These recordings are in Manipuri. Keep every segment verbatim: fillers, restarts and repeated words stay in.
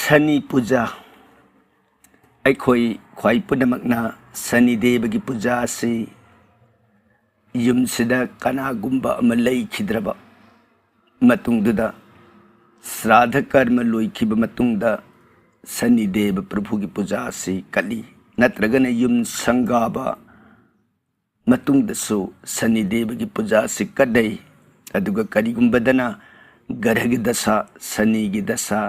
ꯁꯅꯤ ꯄꯨꯖꯥ꯫ ꯑꯩꯈꯣꯏ ꯈ꯭ꯋꯥꯏ ꯄꯨꯝꯅꯃꯛꯅ ꯁꯅꯤ ꯗꯦꯕꯒꯤ ꯄꯨꯖꯥ ꯑꯁꯤ ꯌꯨꯝꯁꯤꯗ ꯀꯅꯥꯒꯨꯝꯕ ꯑꯃ ꯂꯩꯈꯤꯗ꯭ꯔꯕ ꯃꯇꯨꯡꯗꯨꯗ, ꯁ꯭ꯔꯥꯙ ꯀꯔꯃ ꯂꯣꯏꯈꯤꯕ ꯃꯇꯨꯡꯗ ꯁꯅꯤ ꯗꯦꯕ ꯄ꯭ꯔꯚꯨꯒꯤ ꯄꯨꯖꯥ ꯑꯁꯤ ꯀꯠꯂꯤ, ꯅꯠꯇ꯭ꯔꯒꯅ ꯌꯨꯝ ꯁꯪꯒꯥꯕ ꯃꯇꯨꯡꯗꯁꯨ ꯁꯅꯤ ꯗꯦꯕꯒꯤ ꯄꯨꯖꯥ ꯑꯁꯤ ꯀꯠꯅꯩ꯫ ꯑꯗꯨꯒ ꯀꯔꯤꯒꯨꯝꯕꯗꯅ ꯒ꯭ꯔꯍꯒꯤ ꯗꯁꯥ, ꯁꯅꯤꯒꯤ ꯗꯁꯥ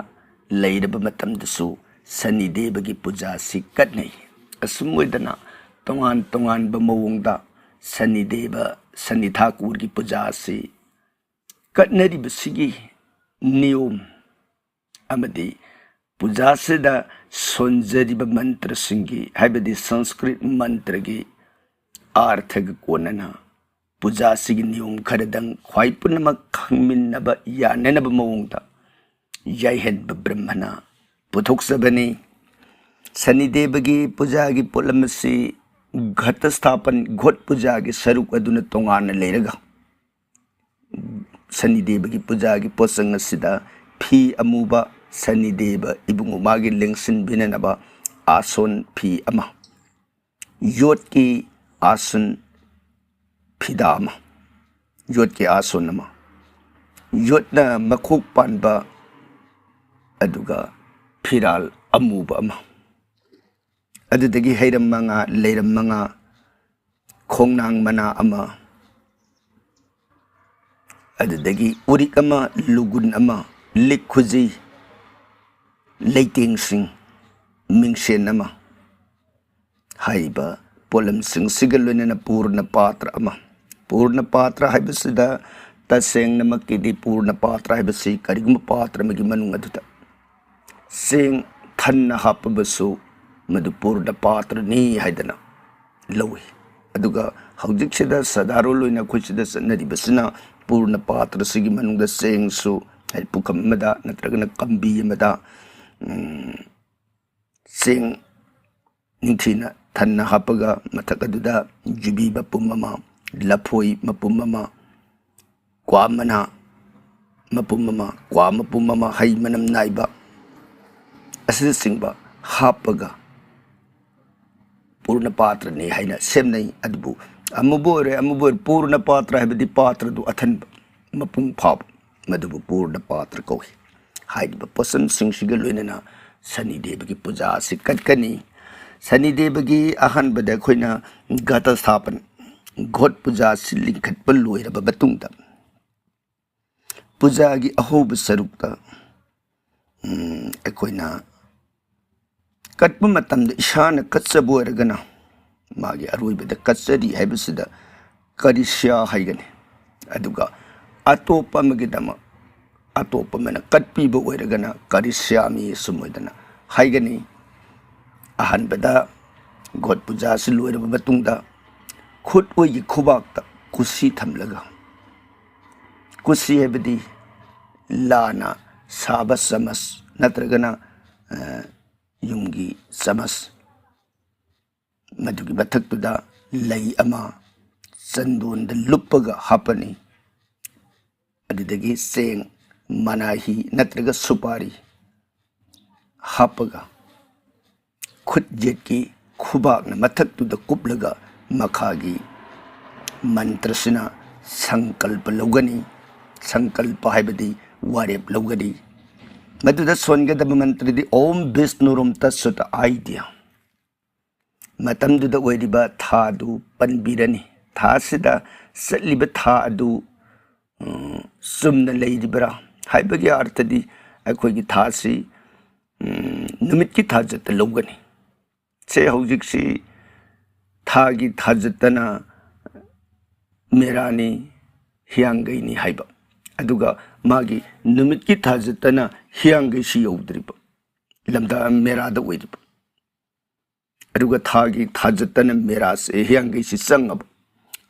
ꯂꯩꯔꯕ ꯃꯇꯝꯗꯁꯨ ꯁꯅꯤ ꯗꯦꯕꯒꯤ ꯄꯨꯖꯥ ꯑꯁꯤ ꯀꯠꯅꯩ꯫ ꯑꯁꯨꯝ ꯑꯣꯏꯗꯅ ꯇꯣꯉꯥꯟ ꯇꯣꯉꯥꯟꯕ ꯃꯑꯣꯡꯗ ꯁꯅꯤ ꯗꯦꯕ, ꯁꯅꯤ ꯊꯥꯀꯨꯔꯒꯤ ꯄꯨꯖꯥ ꯑꯁꯤ ꯀꯠꯅꯔꯤꯕꯁꯤꯒꯤ ꯅꯤꯌꯣꯝ ꯑꯃꯗꯤ ꯄꯨꯖꯥꯁꯤꯗ ꯁꯣꯟꯖꯔꯤꯕ ꯃꯟꯇ꯭ꯔꯁꯤꯡꯒꯤ, ꯍꯥꯏꯕꯗꯤ ꯁꯪꯁꯀ꯭ꯔꯤꯠ ꯃꯟꯇ꯭ꯔꯒꯤ ꯑꯥꯔꯊꯒ ꯀꯣꯟꯅꯅ ꯄꯨꯖꯥꯁꯤꯒꯤ ꯅꯤꯌꯣꯝ ꯈꯔꯗꯪ ꯈ꯭ꯋꯥꯏ ꯄꯨꯝꯅꯃꯛ ꯈꯪꯃꯤꯟꯅꯕ ꯌꯥꯅꯅꯕ ꯃꯑꯣꯡꯗ ꯌꯥꯏꯍꯟꯕ ꯕ꯭ꯔꯍꯃꯅ ꯄꯨꯊꯣꯛꯆꯕꯅꯤ꯫ ꯁꯅꯤꯗꯦꯕꯒꯤ ꯄꯨꯖꯥꯒꯤ ꯄꯣꯠꯂꯝ ꯑꯁꯤ ꯘꯇ ꯁ꯭ꯊꯥꯄꯟ, ꯘꯣꯠ ꯄꯨꯖꯥꯒꯤ ꯁꯔꯨꯛ ꯑꯗꯨꯅ ꯇꯣꯉꯥꯟꯅ ꯂꯩꯔꯒ, ꯁꯅꯤꯗꯦꯕꯒꯤ ꯄꯨꯖꯥꯒꯤ ꯄꯣꯠꯆꯪ ꯑꯁꯤꯗ ꯐꯤ ꯑꯃꯨꯕ, ꯁꯅꯤꯗꯦꯕ ꯏꯕꯨꯡꯉꯣ ꯃꯥꯒꯤ ꯂꯦꯡꯁꯤꯟꯕꯤꯅꯅꯕ ꯑꯥꯁꯣꯟ ꯐꯤ ꯑꯃ, ꯌꯣꯠꯀꯤ ꯑꯥꯁꯟ ꯐꯤꯗꯥ ꯑꯃ, ꯌꯣꯠꯀꯤ ꯑꯥꯁꯣꯟ ꯑꯃ, ꯌꯣꯠꯅ ꯃꯈꯣꯛ ꯄꯥꯟꯕ, ꯑꯗꯨꯒ ꯐꯤꯔꯥꯜ ꯑꯃꯨꯕ ꯑꯃ, ꯑꯗꯨꯗꯒꯤ ꯍꯩꯔꯝ ꯃꯉꯥ, ꯂꯩꯔꯝ ꯃꯉꯥ, ꯈꯣꯡꯅꯥꯡ ꯃꯅꯥ ꯑꯃ, ꯑꯗꯨꯗꯒꯤ ꯎꯔꯤꯛ ꯑꯃ, ꯂꯨꯒꯨꯟ ꯑꯃ, ꯂꯤꯛ ꯈꯨꯖꯤ, ꯂꯩꯇꯦꯡꯁꯤꯡ, ꯃꯤꯡꯁꯦꯟ ꯑꯃ, ꯍꯥꯏꯔꯤꯕ ꯄꯣꯠꯂꯝꯁꯤꯡꯁꯤꯒ ꯂꯣꯏꯅꯅ ꯄꯨꯔꯅ ꯄꯥꯇ꯭ꯔ ꯑꯃ꯫ ꯄꯨꯔꯅ ꯄꯥꯇ꯭ꯔ ꯍꯥꯏꯕꯁꯤꯗ ꯇꯁꯦꯡꯅꯃꯛꯀꯤꯗꯤ ꯄꯨꯔꯅ ꯄꯥꯇ꯭ꯔ ꯍꯥꯏꯕꯁꯤ ꯀꯔꯤꯒꯨꯝꯕ ꯄꯥꯇ꯭ꯔ ꯑꯃꯒꯤ ꯃꯅꯨꯡ ꯑꯗꯨꯗ ꯆꯦꯡ ꯊꯟꯅ ꯍꯥꯞꯄꯕꯁꯨ ꯃꯗꯨ ꯄꯨꯔꯅ ꯄꯥꯇ꯭ꯔꯅꯤ ꯍꯥꯏꯗꯅ ꯂꯧꯏ꯫ ꯑꯗꯨꯒ ꯍꯧꯖꯤꯛꯁꯤꯗ ꯁꯥꯙꯥꯔꯣꯟ ꯑꯣꯏꯅ ꯑꯩꯈꯣꯏ ꯁꯤꯗ ꯆꯠꯅꯔꯤꯕꯁꯤꯅ ꯄꯨꯔꯅ ꯄꯥꯇ꯭ꯔꯁꯤꯒꯤ ꯃꯅꯨꯡꯗ ꯆꯦꯡꯁꯨ, ꯍꯥꯏꯗꯤ ꯄꯨꯈꯝ ꯑꯃꯗ ꯅꯠꯇ꯭ꯔꯒꯅ ꯀꯝꯕꯤ ꯑꯃꯗ, ꯎꯝ, ꯆꯦꯡ ꯅꯤꯡꯊꯤꯅ ꯊꯟꯅ ꯍꯥꯞꯄꯒ ꯃꯊꯛ ꯑꯗꯨꯗ ꯌꯨꯕꯤ ꯃꯄꯨꯝ ꯑꯃ, ꯂꯐꯣꯏ ꯃꯄꯨꯝ ꯑꯃ, ꯀ꯭ꯋꯥ ꯃꯅꯥ ꯃꯄꯨꯝ ꯑꯃ, ꯀ꯭ꯋꯥ ꯃꯄꯨꯝ ꯑꯃ, ꯍꯩ ꯃꯅꯝ ꯅꯥꯏꯕ, ꯑꯁꯤꯅꯆꯤꯡꯕ ꯍꯥꯞꯄꯒ ꯄꯨꯔꯅ ꯄꯥꯇ꯭ꯔꯅꯤ ꯍꯥꯏꯅ ꯁꯦꯝꯅꯩ꯫ ꯑꯗꯨꯕꯨ ꯑꯃꯕꯨ ꯑꯣꯏꯔꯦ, ꯑꯃꯕꯨ ꯑꯣꯏꯔꯦ, ꯄꯨꯔꯅ ꯄꯥꯇ꯭ꯔ ꯍꯥꯏꯕꯗꯤ ꯄꯥꯇ꯭ꯔꯗꯨ ꯑꯊꯟꯕ, ꯃꯄꯨꯡ ꯐꯥꯕ, ꯃꯗꯨꯕꯨ ꯄꯨꯔꯅ ꯄꯥꯇ꯭ꯔ ꯀꯧꯏ꯫ ꯍꯥꯏꯔꯤꯕ ꯄꯣꯠꯁꯝꯁꯤꯡꯁꯤꯒ ꯂꯣꯏꯅꯅ ꯁꯅꯤꯗꯦꯕꯒꯤ ꯄꯨꯖꯥ ꯑꯁꯤ ꯀꯠꯀꯅꯤ꯫ ꯁꯅꯤꯗꯦꯕꯒꯤ ꯑꯍꯥꯟꯕꯗ ꯑꯩꯈꯣꯏꯅ ꯘꯇ ꯁ꯭ꯊꯥꯄꯟ, ꯒꯣꯠ ꯄꯨꯖꯥ ꯑꯁꯤ ꯂꯤꯡꯈꯠꯄ ꯂꯣꯏꯔꯕ ꯃꯇꯨꯡꯗ, ꯄꯨꯖꯥꯒꯤ ꯑꯍꯧꯕ ꯁꯔꯨꯛꯇ, ꯎꯝ, ꯑꯩꯈꯣꯏꯅ ꯀꯠꯄ ꯃꯇꯝꯗ ꯏꯁꯥꯅ ꯀꯠꯆꯕ ꯑꯣꯏꯔꯒꯅ, ꯃꯥꯒꯤ ꯑꯔꯣꯏꯕꯗ ꯀꯠꯆꯔꯤ ꯍꯥꯏꯕꯁꯤꯗ ꯀꯔꯤꯁ꯭ꯌꯥ ꯍꯥꯏꯒꯅꯤ꯫ ꯑꯗꯨꯒ ꯑꯇꯣꯞꯄ ꯑꯃꯒꯤꯗꯃꯛ ꯑꯇꯣꯞꯄ ꯑꯃꯅ ꯀꯠꯄꯤꯕ ꯑꯣꯏꯔꯒꯅ ꯀꯔꯤꯁ꯭ꯌꯥꯃꯤ ꯑꯁꯨꯝ ꯑꯣꯏꯗꯅ ꯍꯥꯏꯒꯅꯤ꯫ ꯑꯍꯥꯟꯕꯗ ꯒꯣꯠ ꯄꯨꯖꯥ ꯑꯁꯤ ꯂꯣꯏꯔꯕ ꯃꯇꯨꯡꯗ, ꯈꯨꯠ ꯑꯣꯏꯒꯤ ꯈꯨꯕꯥꯛꯇ ꯀꯨꯁꯤ ꯊꯝꯂꯒ, ꯀꯨꯁꯤ ꯍꯥꯏꯕꯗꯤ ꯂꯥꯅ ꯁꯥꯕ ꯆꯃꯁ ꯅꯠꯇ꯭ꯔꯒꯅ, ꯑ, ꯌꯨꯝꯒꯤ ꯆꯃꯁ, ꯃꯗꯨꯒꯤ ꯃꯊꯛꯇꯨꯗ ꯂꯩ ꯑꯃ ꯆꯟꯗꯣꯟꯗ ꯂꯨꯞꯄꯒ ꯍꯥꯞꯄꯅꯤ꯫ ꯑꯗꯨꯗꯒꯤ ꯆꯦꯡ, ꯃꯅꯥꯍꯤ ꯅꯠꯇ꯭ꯔꯒ ꯁꯨꯄꯥꯔꯤ ꯍꯥꯞꯄꯒ, ꯈꯨꯠ ꯌꯦꯠꯀꯤ ꯈꯨꯕꯥꯛꯅ ꯃꯊꯛꯇꯨꯗ ꯀꯨꯞꯂꯒ ꯃꯈꯥꯒꯤ ꯃꯟꯇ꯭ꯔꯁꯤꯅ ꯁꯪꯀꯜꯄ ꯂꯧꯒꯅꯤ꯫ ꯁꯪꯀꯜꯄ ꯍꯥꯏꯕꯗꯤ ꯋꯥꯔꯦꯞ ꯂꯧꯒꯅꯤ꯫ ꯃꯗꯨꯗ ꯁꯣꯟꯒꯗꯕ ꯃꯟꯇ꯭ꯔꯗꯤ "ꯑꯣꯝ ꯕꯤꯁꯅꯨꯔꯨꯝ ꯇꯠꯁꯨꯠ ꯑꯥꯏꯗ꯭ꯌ"꯫ ꯃꯇꯝꯗꯨꯗ ꯑꯣꯏꯔꯤꯕ ꯊꯥꯗꯨ ꯄꯟꯕꯤꯔꯅꯤ꯫ ꯊꯥꯁꯤꯗ ꯆꯠꯂꯤꯕ ꯊꯥ ꯑꯗꯨ, ꯎꯝ, ꯆꯨꯝꯅ ꯂꯩꯔꯤꯕ꯭ꯔꯥ ꯍꯥꯏꯕꯒꯤ ꯑꯥꯔꯊꯗꯤ ꯑꯩꯈꯣꯏꯒꯤ ꯊꯥꯁꯤ, ꯎꯝ, ꯅꯨꯃꯤꯠꯀꯤ ꯊꯥꯖꯠꯇ ꯂꯧꯒꯅꯤ꯫ ꯁꯦ, ꯍꯧꯖꯤꯛꯁꯤ ꯊꯥꯒꯤ ꯊꯥꯖꯠꯇꯅ ꯃꯦꯔꯥꯅꯤ, ꯍꯤꯌꯥꯡꯒꯩꯅꯤ ꯍꯥꯏꯕ, ꯑꯗꯨꯒ ꯃꯥꯒꯤ ꯅꯨꯃꯤꯠꯀꯤ ꯊꯥꯖꯠꯇꯅ ꯍꯤꯌꯥꯡꯒꯩꯁꯤ ꯌꯧꯗ꯭ꯔꯤꯕ, ꯂꯝꯗꯥ ꯃꯦꯔꯥꯗ ꯑꯣꯏꯔꯤꯕ, ꯑꯗꯨꯒ ꯊꯥꯒꯤ ꯊꯥꯖꯠꯇꯅ ꯃꯦꯔꯥꯁꯦ, ꯍꯤꯌꯥꯡꯒꯩꯁꯤ ꯆꯪꯉꯕ,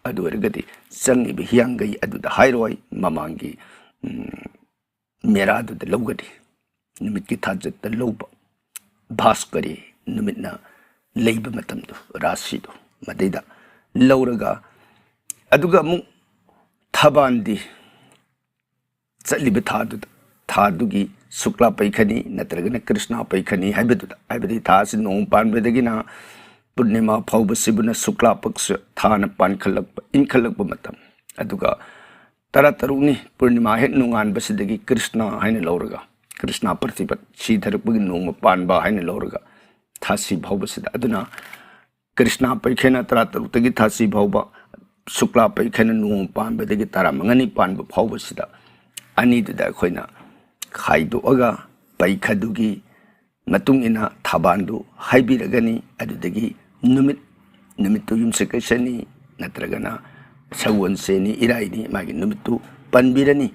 ꯑꯗꯨ ꯑꯣꯏꯔꯒꯗꯤ ꯆꯪꯉꯤꯕ ꯍꯤꯌꯥꯡꯒꯩ ꯑꯗꯨꯗ ꯍꯥꯏꯔꯣꯏ, ꯃꯃꯥꯡꯒꯤ, ꯎꯝ, ꯃꯦꯔꯥꯗꯨꯗ ꯂꯧꯒꯅꯤ꯫ ꯅꯨꯃꯤꯠꯀꯤ ꯊꯥꯖꯠꯇ ꯂꯧꯕ, ꯚꯥꯁꯀꯔꯤ, ꯅꯨꯃꯤꯠꯅ ꯂꯩꯕ ꯃꯇꯝꯗꯣ, ꯔꯥꯁꯤꯗꯣ, ꯃꯗꯩꯗ ꯂꯧꯔꯒ, ꯑꯗꯨꯒ ꯑꯃꯨꯛ ꯊꯕꯥꯟꯗꯤ ꯆꯠꯂꯤꯕ ꯊꯥꯗꯨꯗ, ꯊꯥꯗꯨꯒꯤ ꯁꯨꯛꯂꯥ ꯄꯩꯈꯅꯤ ꯅꯠꯇ꯭ꯔꯒꯅ ꯀ꯭ꯔꯤꯁꯅꯥ ꯄꯩꯈꯅꯤ ꯍꯥꯏꯕꯗꯨꯗ, ꯍꯥꯏꯕꯗꯤ ꯊꯥꯁꯤ ꯅꯣꯡ ꯄꯥꯟꯕꯗꯒꯤꯅ ꯄꯨꯔꯅꯤꯃꯥ ꯐꯥꯎꯕꯁꯤꯕꯨꯅ ꯁꯨꯛꯂꯥ ꯄꯛꯁ ꯊꯥꯅ ꯄꯥꯟꯈꯠꯂꯛꯄ, ꯏꯟꯈꯠꯂꯛꯄ ꯃꯇꯝ꯫ ꯑꯗꯨꯒ ꯇꯔꯥ ꯇꯔꯨꯛꯅꯤ, ꯄꯨꯔꯅꯤꯃꯥ ꯍꯦꯛ ꯅꯣꯡꯉꯥꯟꯕꯁꯤꯗꯒꯤ ꯀ꯭ꯔꯤꯁꯅ ꯍꯥꯏꯅ ꯂꯧꯔꯒ, ꯀ꯭ꯔꯤꯁꯅ ꯄ꯭ꯔꯇꯤꯄꯠ, ꯁꯤꯊꯔꯛꯄꯒꯤ ꯅꯣꯡꯃ ꯄꯥꯟꯕ ꯍꯥꯏꯅ ꯂꯧꯔꯒ ꯊꯥꯁꯤ ꯐꯥꯎꯕꯁꯤꯗ꯫ ꯑꯗꯨꯅ ꯀ꯭ꯔꯤꯁꯅ ꯄꯩꯈꯦꯅ ꯇꯔꯥ ꯇꯔꯨꯛꯇꯒꯤ ꯊꯥꯁꯤ ꯐꯥꯎꯕ, ꯁꯨꯛꯂꯥ ꯄꯩꯈꯦꯅ ꯅꯣꯡꯃ ꯄꯥꯟꯕꯗꯒꯤ ꯇꯔꯥꯃꯉꯥꯅꯤ ꯄꯥꯟꯕ ꯐꯥꯎꯕꯁꯤꯗ ꯑꯅꯤꯗꯨꯗ ꯑꯩꯈꯣꯏꯅ ꯈꯥꯏꯗꯣꯛꯑꯒ ꯄꯩꯈꯗꯨꯒꯤ ꯃꯇꯨꯡ ꯏꯟꯅ ꯊꯥꯕꯥꯟꯗꯨ ꯍꯥꯏꯕꯤꯔꯒꯅꯤ꯫ ꯑꯗꯨꯗꯒꯤ ꯅꯨꯃꯤꯠ, ꯅꯨꯃꯤꯠꯇꯨ ꯌꯨꯝꯁꯀꯩꯁꯅꯤ ꯅꯠꯇ꯭ꯔꯒꯅ ꯁꯒꯣꯜꯁꯦꯟꯅꯤ, ꯏꯔꯥꯏꯅꯤ, ꯃꯥꯒꯤ ꯅꯨꯃꯤꯠꯇꯨ ꯄꯟꯕꯤꯔꯅꯤ꯫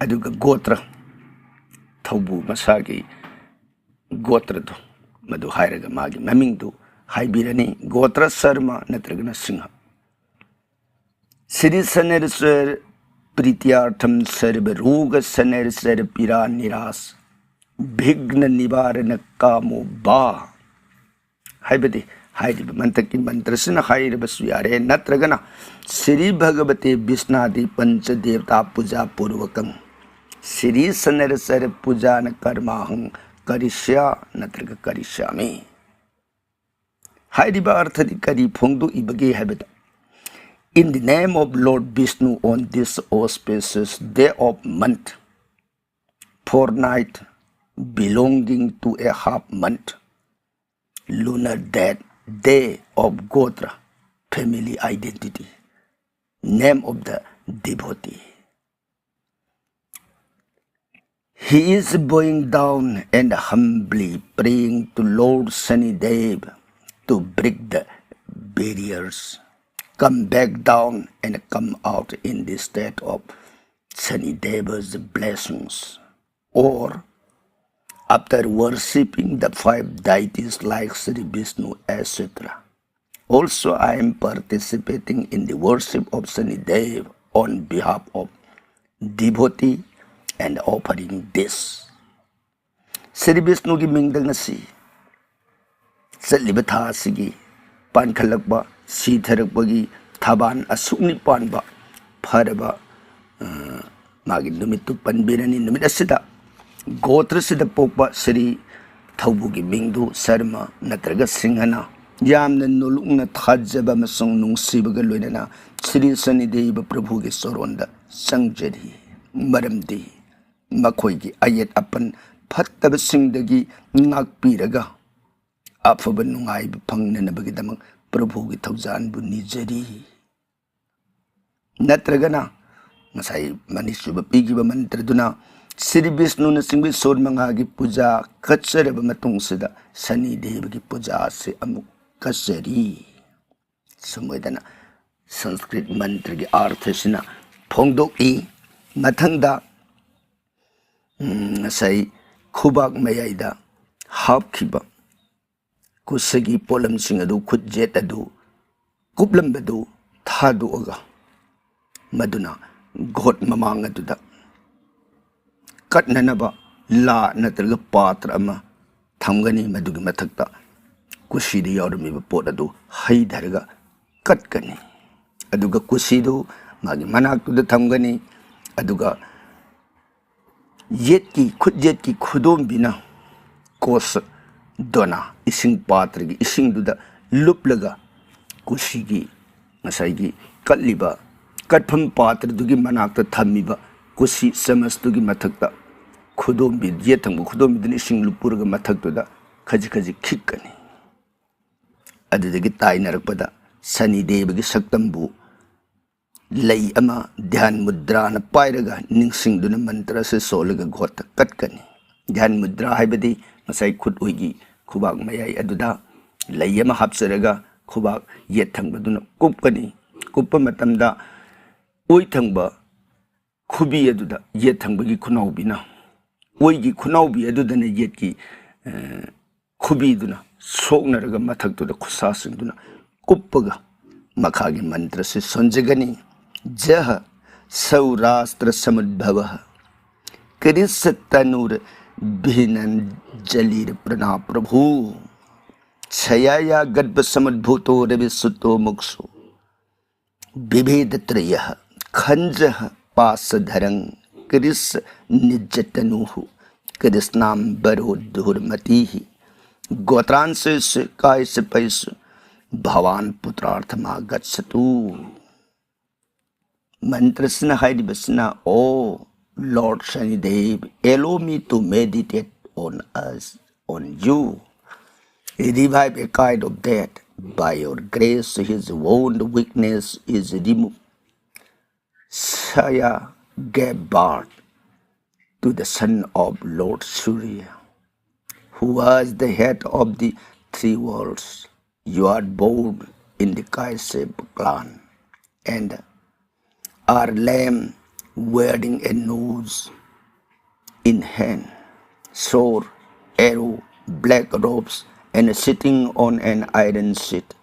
ꯑꯗꯨꯒ ꯒꯣꯇ꯭ꯔ, ꯊꯧꯕꯨ ꯃꯁꯥꯒꯤ ꯒꯣꯇ꯭ꯔꯗꯨ, ꯃꯗꯨ ꯍꯥꯏꯔꯒ ꯃꯥꯒꯤ ꯃꯃꯤꯡꯗꯨ ꯍꯥꯏꯕꯤꯔꯅꯤ, ꯒꯣꯇ꯭ꯔ ꯁꯔꯃ ꯅꯠꯇ꯭ꯔꯒꯅ ꯁꯤꯡꯍ꯫ ꯁ꯭ꯔꯤ ꯁꯅꯦꯔꯁꯔ ꯄ꯭ꯔꯤꯇꯤꯌꯥꯔꯊꯝ ꯁꯔꯕ ꯔꯣꯒ ꯁꯅꯦꯔꯁꯔ ꯄꯤꯔꯥ ꯅꯤꯔꯥꯁ ꯚꯤꯘ꯭ꯅ ꯅꯤꯕꯥꯔꯅ ꯀꯥꯃꯣ ꯚꯥ ꯍꯥꯏꯕꯗꯤ, ꯍꯥꯏꯔꯤꯕ ꯃꯟꯇ꯭ꯔꯒꯤ ꯃꯟꯇ꯭ꯔꯁꯤꯅ ꯍꯥꯏꯔꯕꯁꯨ ꯌꯥꯔꯦ, ꯅꯠꯇ꯭ꯔꯒꯅ ꯁ꯭ꯔꯤ ꯚꯒꯕꯇꯦ ꯕꯤꯁ꯭ꯅꯥꯗꯤ ꯄꯟꯆ ꯗꯦꯕꯇꯥ ꯄꯨꯖꯥ ꯄꯨꯔꯕꯀꯪ ꯁ꯭ꯔꯤ ꯁꯅꯦꯔꯁꯔ ꯄꯨꯖꯥꯅ ꯀꯔꯃꯥꯍꯪ ꯀꯔꯤꯁ꯭ꯌꯥ ꯅꯠꯇ꯭ꯔꯒ ꯀꯔꯤꯁ꯭ꯌꯥꯃꯤ꯫ ꯍꯥꯏꯔꯤꯕ ꯑꯔꯊꯗꯤ ꯀꯔꯤ ꯐꯣꯡꯗꯣꯛꯏꯕꯒꯦ ꯍꯥꯏꯕꯗ, In the name of Lord Vishnu, on this auspicious day of month, fortnight belonging to a half month, lunar date, day of Gotra, family identity, name of the devotee. He is bowing down and humbly praying to Lord Shanidev to break the barriers, come back down and come out in the state of Shanideva's blessings. Or, after worshipping the five deities like Sri Vishnu, et cetera, also I am participating in the worship of Shanidev on behalf of devotee and offering this. Shri ꯕꯤꯁꯅꯨꯒꯤ ꯃꯤꯡꯗ ꯉꯁꯤ ꯆꯠꯂꯤꯕ ꯊꯥ ꯑꯁꯤꯒꯤ ꯄꯥꯟꯈꯠꯂꯛꯄ, ꯁꯤꯊꯔꯛꯄꯒꯤ ꯊꯥꯕꯥꯟ ꯑꯁꯨꯛꯅꯤ ꯄꯥꯟꯕ ꯐꯔꯕ, ꯑ, ꯃꯥꯒꯤ ꯅꯨꯃꯤꯠꯇꯨ ꯄꯟꯕꯤꯔꯅꯤ꯫ ꯅꯨꯃꯤꯠ ꯑꯁꯤꯗ ꯒꯣꯇ꯭ꯔꯁꯤꯗ ꯄꯣꯛꯄ ꯁ꯭ꯔꯤ ꯊꯧꯕꯨꯒꯤ ꯃꯤꯡꯗꯨ ꯁꯔꯃ ꯅꯠꯇ꯭ꯔꯒ ꯁꯤꯡꯍꯅ ꯌꯥꯝꯅ ꯅꯣꯂꯨꯛꯅ ꯊꯥꯖꯕ ꯑꯃꯁꯨꯡ ꯅꯨꯡꯁꯤꯕꯒ ꯂꯣꯏꯅꯅ ꯁ꯭ꯔꯤ ꯁꯅꯤꯗꯦꯕ ꯄ꯭ꯔꯚꯨꯒꯤ ꯁꯣꯔꯣꯟꯗ ꯆꯪꯖꯔꯤ꯫ ꯃꯔꯝꯗꯤ ꯃꯈꯣꯏꯒꯤ ꯑꯌꯦꯠ ꯑꯄꯟ ꯐꯠꯇꯕꯁꯤꯡꯗꯒꯤ ꯉꯥꯛꯄꯤꯔꯒ ꯑꯐꯕ ꯅꯨꯡꯉꯥꯏꯕ ꯐꯪꯅꯅꯕꯒꯤꯗꯃꯛ ꯄ꯭ꯔꯚꯨꯒꯤ ꯊꯧꯖꯥꯟꯕꯨ ꯅꯤꯖꯔꯤ꯫ ꯅꯠꯇ꯭ꯔꯒꯅ ꯉꯁꯥꯏ ꯃꯅꯤꯁꯨꯕ ꯄꯤꯈꯤꯕ ꯃꯟꯇ꯭ꯔꯗꯨꯅ ꯁ꯭ꯔꯤ ꯕꯤꯁꯅꯨꯅꯆꯤꯡꯕ ꯏꯁꯣꯔ ꯃꯉꯥꯒꯤ ꯄꯨꯖꯥ ꯀꯠꯆꯔꯕ ꯃꯇꯨꯡꯁꯤꯗ ꯁꯅꯤ ꯗꯦꯕꯒꯤ ꯄꯨꯖꯥ ꯑꯁꯤ ꯑꯃꯨꯛ ꯀꯠꯆꯔꯤ꯫ ꯁꯨꯝ ꯑꯣꯏꯗꯅ ꯁꯪꯁꯀ꯭ꯔꯤꯠ ꯃꯟꯇ꯭ꯔꯒꯤ ꯑꯥꯔꯊꯁꯤꯅ ꯐꯣꯡꯗꯣꯛꯏ꯫ ꯃꯊꯪꯗ, ꯎꯝ, ꯉꯁꯥꯏ ꯈꯨꯕꯥꯛ ꯃꯌꯥꯏꯗ ꯍꯥꯞꯈꯤꯕ ꯀꯨꯁꯒꯤ ꯄꯣꯠꯂꯝꯁꯤꯡ ꯑꯗꯨ, ꯈꯨꯠꯌꯦꯠ ꯑꯗꯨ, ꯀꯨꯞꯂꯝꯕꯗꯨ ꯊꯥꯗꯣꯛꯑꯒ ꯃꯗꯨꯅ ꯒꯣꯠ ꯃꯃꯥꯡ ꯑꯗꯨꯗ ꯀꯠꯅꯅꯕ ꯂꯥ ꯅꯠꯇ꯭ꯔꯒ ꯄꯥꯇ꯭ꯔ ꯑꯃ ꯊꯝꯒꯅꯤ꯫ ꯃꯗꯨꯒꯤ ꯃꯊꯛꯇ ꯀꯨꯁꯤꯗ ꯌꯥꯎꯔꯝꯃꯤꯕ ꯄꯣꯠ ꯑꯗꯨ ꯍꯩꯊꯔꯒ ꯀꯠꯀꯅꯤ꯫ ꯑꯗꯨꯒ ꯀꯨꯁꯤꯗꯨ ꯃꯥꯒꯤ ꯃꯅꯥꯛꯇꯨꯗ ꯊꯝꯒꯅꯤ꯫ ꯑꯗꯨꯒ ꯌꯦꯠꯀꯤ, ꯈꯨꯠ ꯌꯦꯠꯀꯤ ꯈꯨꯗꯣꯝꯕꯤꯅ ꯀꯣꯁ ꯗꯣꯅꯥ, ꯏꯁꯤꯡ ꯄꯥꯇ꯭ꯔꯒꯤ ꯏꯁꯤꯡꯗꯨꯗ ꯂꯨꯞꯂꯒ ꯀꯨꯁꯤꯒꯤ, ꯉꯁꯥꯏꯒꯤ ꯀꯠꯂꯤꯕ ꯀꯠꯐꯝ ꯄꯥꯇ꯭ꯔꯗꯨꯒꯤ ꯃꯅꯥꯛꯇ ꯊꯝꯃꯤꯕ ꯀꯨꯁꯤ ꯆꯃꯁꯇꯨꯒꯤ ꯃꯊꯛꯇ ꯈꯨꯗꯣꯝꯕꯤ, ꯌꯦꯠ ꯊꯪꯕ ꯈꯨꯗꯣꯝꯕꯤꯗꯨꯅ ꯏꯁꯤꯡ ꯂꯨꯞꯄꯨꯔꯒ ꯃꯊꯛꯇꯨꯗ ꯈꯖꯤꯛ ꯈꯖꯤꯛ ꯈꯤꯛꯀꯅꯤ꯫ ꯑꯗꯨꯗꯒꯤ ꯇꯥꯏꯅꯔꯛꯄꯗ ꯁꯅꯤ ꯗꯦꯕꯒꯤ ꯁꯛꯇꯝꯕꯨ ꯂꯩ ꯑꯃ ꯙ꯭ꯌꯥꯟ ꯃꯨꯗ꯭ꯔꯥꯅ ꯄꯥꯏꯔꯒ ꯅꯤꯡꯁꯤꯡꯗꯨꯅ ꯃꯟꯇ꯭ꯔ ꯑꯁꯤ ꯁꯣꯜꯂꯒ ꯒꯣꯠꯇ ꯀꯠꯀꯅꯤ꯫ ꯙ꯭ꯌꯥꯟ ꯃꯨꯗ꯭ꯔꯥ ꯍꯥꯏꯕꯗꯤ ꯉꯁꯥꯏ ꯈꯨꯠ ꯑꯣꯏꯒꯤ ꯈꯨꯕꯥꯛ ꯃꯌꯥꯏ ꯑꯗꯨꯗ ꯂꯩ ꯑꯃ ꯍꯥꯞꯆꯔꯒ ꯈꯨꯕꯥꯛ ꯌꯦꯠ ꯊꯪꯕꯗꯨꯅ ꯀꯨꯞꯀꯅꯤ꯫ ꯀꯨꯞꯄ ꯃꯇꯝꯗ ꯑꯣꯏ ꯊꯪꯕ ꯈꯨꯕꯤ ꯑꯗꯨꯗ ꯌꯦꯠ ꯊꯪꯕꯒꯤ ꯈꯨꯅꯥꯎꯕꯤꯅ, ꯑꯣꯏꯒꯤ ꯈꯨꯅꯥꯎꯕꯤ ꯑꯗꯨꯗꯅ ꯌꯦꯠꯀꯤ, ꯑ, ꯈꯨꯕꯤꯗꯨꯅ ꯁꯣꯛꯅꯔꯒ ꯃꯊꯛꯇꯨꯗ ꯈꯨꯠꯁꯥꯁꯤꯡꯗꯨꯅ ꯀꯨꯞꯄꯒ ꯃꯈꯥꯒꯤ ꯃꯟꯇ꯭ꯔꯁꯤ ꯁꯣꯟꯖꯒꯅꯤ꯫ ꯖꯍ ꯁꯧꯔꯥꯁꯇ꯭ꯔ ꯁꯃꯨꯗꯚꯋ ꯀ꯭ꯔꯤꯁ ꯇꯅꯨꯔ ꯚꯤꯅꯟꯖꯂꯤꯔ ꯄ꯭ꯔꯅꯥ ꯄ꯭ꯔꯚꯨ ꯁꯌꯥꯌꯥ ꯒꯠꯚ ꯁꯃꯨꯗꯚೂತꯣ ꯔವಿ ꯁꯨꯇꯣ ꯃꯨꯛꯁꯨ ꯕꯤꯚꯦꯗ ꯇ꯭ꯔꯌ ꯈꯟꯖ ꯄꯥꯁ ꯙꯔꯪ ꯀ꯭ꯔꯤꯁ ꯅꯤꯖ ꯇꯅꯨ Krishnam Varo Dhurmatihi. Gotranse Kaisapes Bhavan Putrarthama Gachatu. Mantrasina hairibasina, "Oh Lord Shanidev, allow me to meditate on us, on you. Revive a kind of death. By your grace, his wound weakness is removed." Saya gave birth to the son of Lord Surya, who was the head of the three worlds. You are born in the Kashyap clan and are lamb wearing a nose in hand, sword, arrow, black robes, and sitting on an iron seat.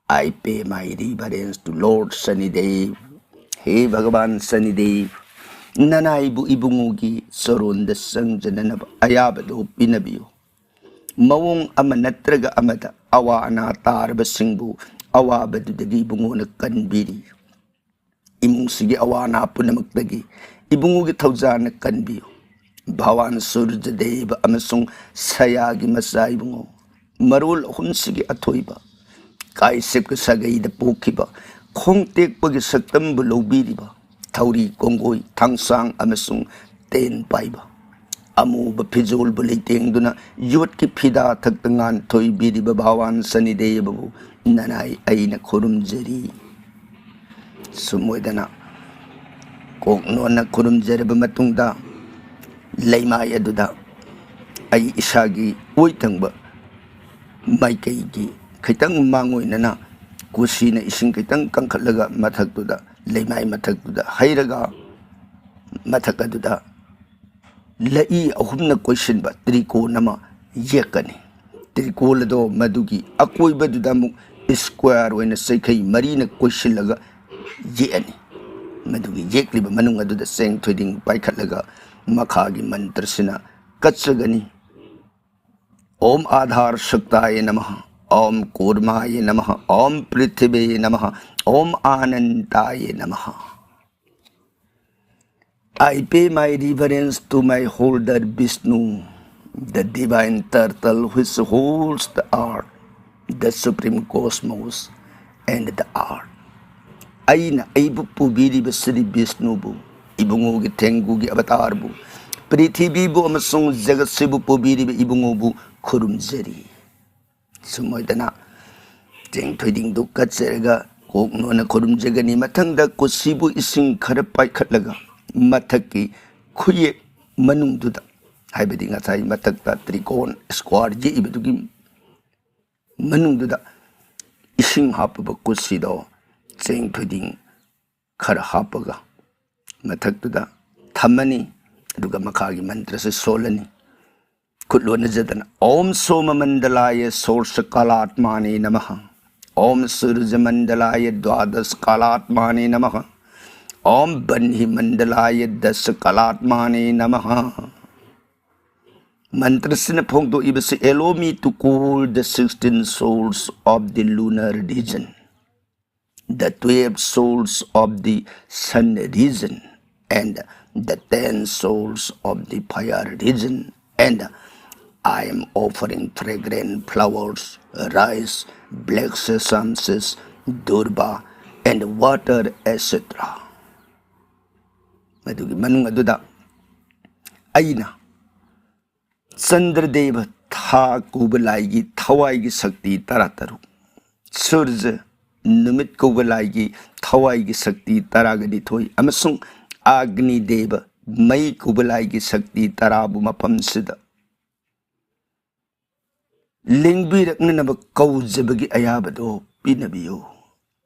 I pay my reverence to Lord Shanidev. He Bhagavan Shanidev, ꯅꯅꯥꯏꯕꯨ ꯏꯕꯨꯡꯉꯣꯒꯤ ꯆꯔꯣꯟꯗ ꯆꯪꯖꯅꯅꯕ ꯑꯌꯥꯕꯗꯨ ꯄꯤꯅꯕꯤꯌꯨ꯫ ꯃꯑꯣꯡ ꯑꯃ ꯅꯠꯇ꯭ꯔꯒ ꯑꯃꯗ ꯑꯋꯥ ꯑꯅꯥ ꯇꯥꯔꯕꯁꯤꯡꯕꯨ ꯑꯋꯥꯕꯗꯨꯗꯒꯤ ꯏꯕꯨꯡꯉꯣꯅ ꯀꯟꯕꯤꯔꯤ꯫ ꯏꯃꯨꯡꯁꯤꯒꯤ ꯑꯋꯥ ꯑꯅꯥ ꯄꯨꯝꯅꯃꯛꯇꯒꯤ ꯏꯕꯨꯡꯉꯣꯒꯤ ꯊꯧꯖꯥꯜꯅ ꯀꯟꯕꯤꯌꯨ꯫ ꯚꯒꯋꯥꯟ ꯁꯨꯔꯖꯗꯦꯕ ꯑꯃꯁꯨꯡ ꯁꯌꯥꯒꯤ ꯃꯆꯥ ꯏꯕꯨꯡꯉꯣ, ꯃꯔꯣꯜ ꯑꯍꯨꯝꯁꯤꯒꯤ ꯑꯊꯣꯏꯕ, ꯀꯥꯏꯁꯦꯞꯀꯤ ꯁꯥꯒꯩꯗ ꯄꯣꯛꯈꯤꯕ, ꯈꯣꯡ ꯇꯦꯛꯄꯒꯤ ꯁꯛꯇꯝꯕꯨ ꯂꯧꯕꯤꯔꯤꯕ, ꯊꯧꯔꯤ ꯀꯣꯡꯒꯣꯏ, ꯊꯥꯡꯁꯥꯡ ꯑꯃꯁꯨꯡ ꯇꯦꯟ ꯄꯥꯏꯕ, ꯑꯃꯨꯕ ꯐꯤꯖꯣꯜꯕꯨ ꯂꯩꯇꯦꯡꯗꯨꯅ ꯌꯣꯠꯀꯤ ꯐꯤꯗꯥ ꯊꯛꯇ ꯉꯥꯟꯊꯣꯏꯕꯤꯔꯤꯕ ꯚꯒꯋꯥꯟ ꯁꯅꯤꯗꯦꯕꯕꯨ ꯅꯅꯥꯏ ꯑꯩꯅ ꯈꯨꯔꯨꯝꯖꯔꯤ꯫ ꯁꯨꯝ ꯑꯣꯏꯗꯅ ꯀꯣꯛ ꯅꯣꯟꯅ ꯈꯨꯔꯨꯝꯖꯔꯕ ꯃꯇꯨꯡꯗ, ꯂꯩꯃꯥꯏ ꯑꯗꯨꯗ ꯑꯩ ꯏꯁꯥꯒꯤ ꯑꯣꯏ ꯊꯪꯕ ꯃꯥꯏꯀꯩꯒꯤ ꯈꯤꯇꯪ ꯃꯥꯡ ꯑꯣꯏꯅꯅ ꯀꯨꯁꯤꯅ ꯏꯁꯤꯡ ꯈꯤꯇꯪ ꯀꯪꯈꯠꯂꯒ ꯃꯊꯛꯇꯨꯗ, ꯂꯩꯃꯥꯏ ꯃꯊꯛꯇꯨꯗ ꯍꯩꯔꯒ, ꯃꯊꯛ ꯑꯗꯨꯗ ꯂꯏ ꯑꯍꯨꯝꯅ ꯀꯣꯏꯁꯤꯟꯕ ꯇ꯭ꯔꯤꯀꯣꯟ ꯑꯃ ꯌꯦꯛꯀꯅꯤ꯫ ꯇ꯭ꯔꯤꯀꯣꯜ ꯑꯗꯣ ꯃꯗꯨꯒꯤ ꯑꯀꯣꯏꯕꯗꯨꯗ ꯑꯃꯨꯛ ꯁ꯭ꯀ꯭ꯋꯥꯔ ꯑꯣꯏꯅ ꯆꯩꯈꯩ ꯃꯔꯤꯅ ꯀꯣꯏꯁꯤꯜꯂꯒ ꯌꯦꯛꯑꯅꯤ꯫ ꯃꯗꯨꯒꯤ ꯌꯦꯛꯂꯤꯕ ꯃꯅꯨꯡ ꯑꯗꯨꯗ ꯆꯦꯡ ꯊꯣꯏꯗꯤꯡ ꯄꯥꯏꯈꯠꯂꯒ ꯃꯈꯥꯒꯤ ꯃꯟꯇ꯭ꯔꯁꯤꯅ ꯀꯠꯆꯒꯅꯤ꯫ "ॐ आधार शक्ताय नमः, ॐ कूर्माय नमः, ॐ पृथिवे नमः, ॐ अनंताय नमः।" I pay my reverence to my holder Vishnu, the divine turtle which holds the earth, the supreme cosmos, and the earth. ꯑꯩꯅ ꯑꯩꯕꯨ ꯄꯨꯕꯤꯔꯤꯕ ꯁ꯭ꯔꯤ ꯕꯤꯁꯅꯨꯕꯨ, ꯏꯕꯨꯡꯉꯣꯒꯤ ꯊꯦꯡꯒꯨꯒꯤ ꯑꯕꯇꯥꯔꯕꯨ, ꯄ꯭ꯔꯤꯊꯤꯕꯤꯕꯨ ꯑꯃꯁꯨꯡ ꯖꯒꯠꯁꯤꯕꯨ ꯄꯨꯕꯤꯔꯤꯕ ꯏꯕꯨꯡꯉꯣꯕꯨ ꯈꯨꯔꯨꯝꯖꯔꯤ꯫ ꯁꯨꯝ ꯑꯣꯏꯗꯅ ꯆꯦꯡ ꯊꯣꯏꯗꯤꯡꯗꯨ ꯀꯠꯆꯔꯒ ꯀꯣꯛ ꯅꯣꯟꯅ ꯈꯨꯔꯨꯝꯖꯒꯅꯤ꯫ ꯃꯊꯪꯗ ꯀꯨꯠꯁꯤꯕꯨ ꯏꯁꯤꯡ ꯈꯔ ꯄꯥꯏꯈꯠꯂꯒ ꯃꯊꯛꯀꯤ ꯈꯨꯌꯦꯛ ꯃꯅꯨꯡꯗꯨꯗ, ꯍꯥꯏꯕꯗꯤ ꯉꯁꯥꯏ ꯃꯊꯛꯇ ꯇ꯭ꯔꯤꯀꯣꯟ, ꯁ꯭ꯀ꯭ꯋꯥꯔ ꯌꯦꯛꯏꯕꯗꯨꯒꯤ ꯃꯅꯨꯡꯗꯨꯗ ꯏꯁꯤꯡ ꯍꯥꯞꯄꯕ ꯀꯨꯠꯁꯤꯗꯣ ꯆꯦꯡ ꯊꯣꯏꯗꯤꯡ ꯈꯔ ꯍꯥꯞꯄꯒ ꯃꯊꯛꯇꯨꯗ ꯊꯝꯃꯅꯤ꯫ ꯑꯗꯨꯒ ꯃꯈꯥꯒꯤ ꯃꯟꯇ꯭ꯔꯁꯤ ꯁꯣꯜꯂꯅꯤ꯫ ꯈꯨꯠ ꯂꯣꯟꯅꯖꯗꯅ, "ॐ सोममण्डलाय षोडशकलात्मने नमः। ॐ सूर्यमण्डलाय द्वादशकलात्मने नमः। ॐ बह्निमण्डलाय दशकलात्मने नमः"꯫ ꯃꯟꯇ꯭ꯔꯁꯤꯅ ꯐꯣꯡꯗꯣꯛꯏꯕꯁꯤ, "Allow me to call the sixteen souls of the lunar region, the twelve souls of the sun region, and the ten souls of the fire region, and I am offering fragrant flowers, rice, black sesame seeds, durba, and water, et cetera" ꯃꯗꯨꯒꯤ ꯃꯅꯨꯡ ꯑꯗꯨꯗ ꯑꯩꯅ ꯆꯟꯗ꯭ꯔꯗꯦꯕ, ꯊꯥ ꯀꯧꯕ ꯂꯥꯏꯒꯤ ꯊꯋꯥꯏꯒꯤ ꯁꯛꯇꯤ ꯇꯔꯥꯇꯔꯨꯛ, ꯁꯨꯔꯖ, ꯅꯨꯃꯤꯠ ꯀꯧꯕ ꯂꯥꯏꯒꯤ ꯊꯋꯥꯏꯒꯤ ꯁꯛꯇꯤ ꯇꯔꯥꯒ ꯅꯤꯊꯣꯏ, ꯑꯃꯁꯨꯡ ꯑꯒꯅꯤ ꯗꯦꯕ, ꯃꯩ ꯀꯧꯕ ꯂꯥꯏꯒꯤ ꯁꯛꯇꯤ ꯇꯔꯥꯕꯨ ꯃꯐꯝꯁꯤꯗ ꯂꯦꯡꯕꯤꯔꯛꯅꯅꯕ ꯀꯧꯖꯕꯒꯤ ꯑꯌꯥꯕꯗꯣ ꯄꯤꯅꯕꯤꯌꯨ꯫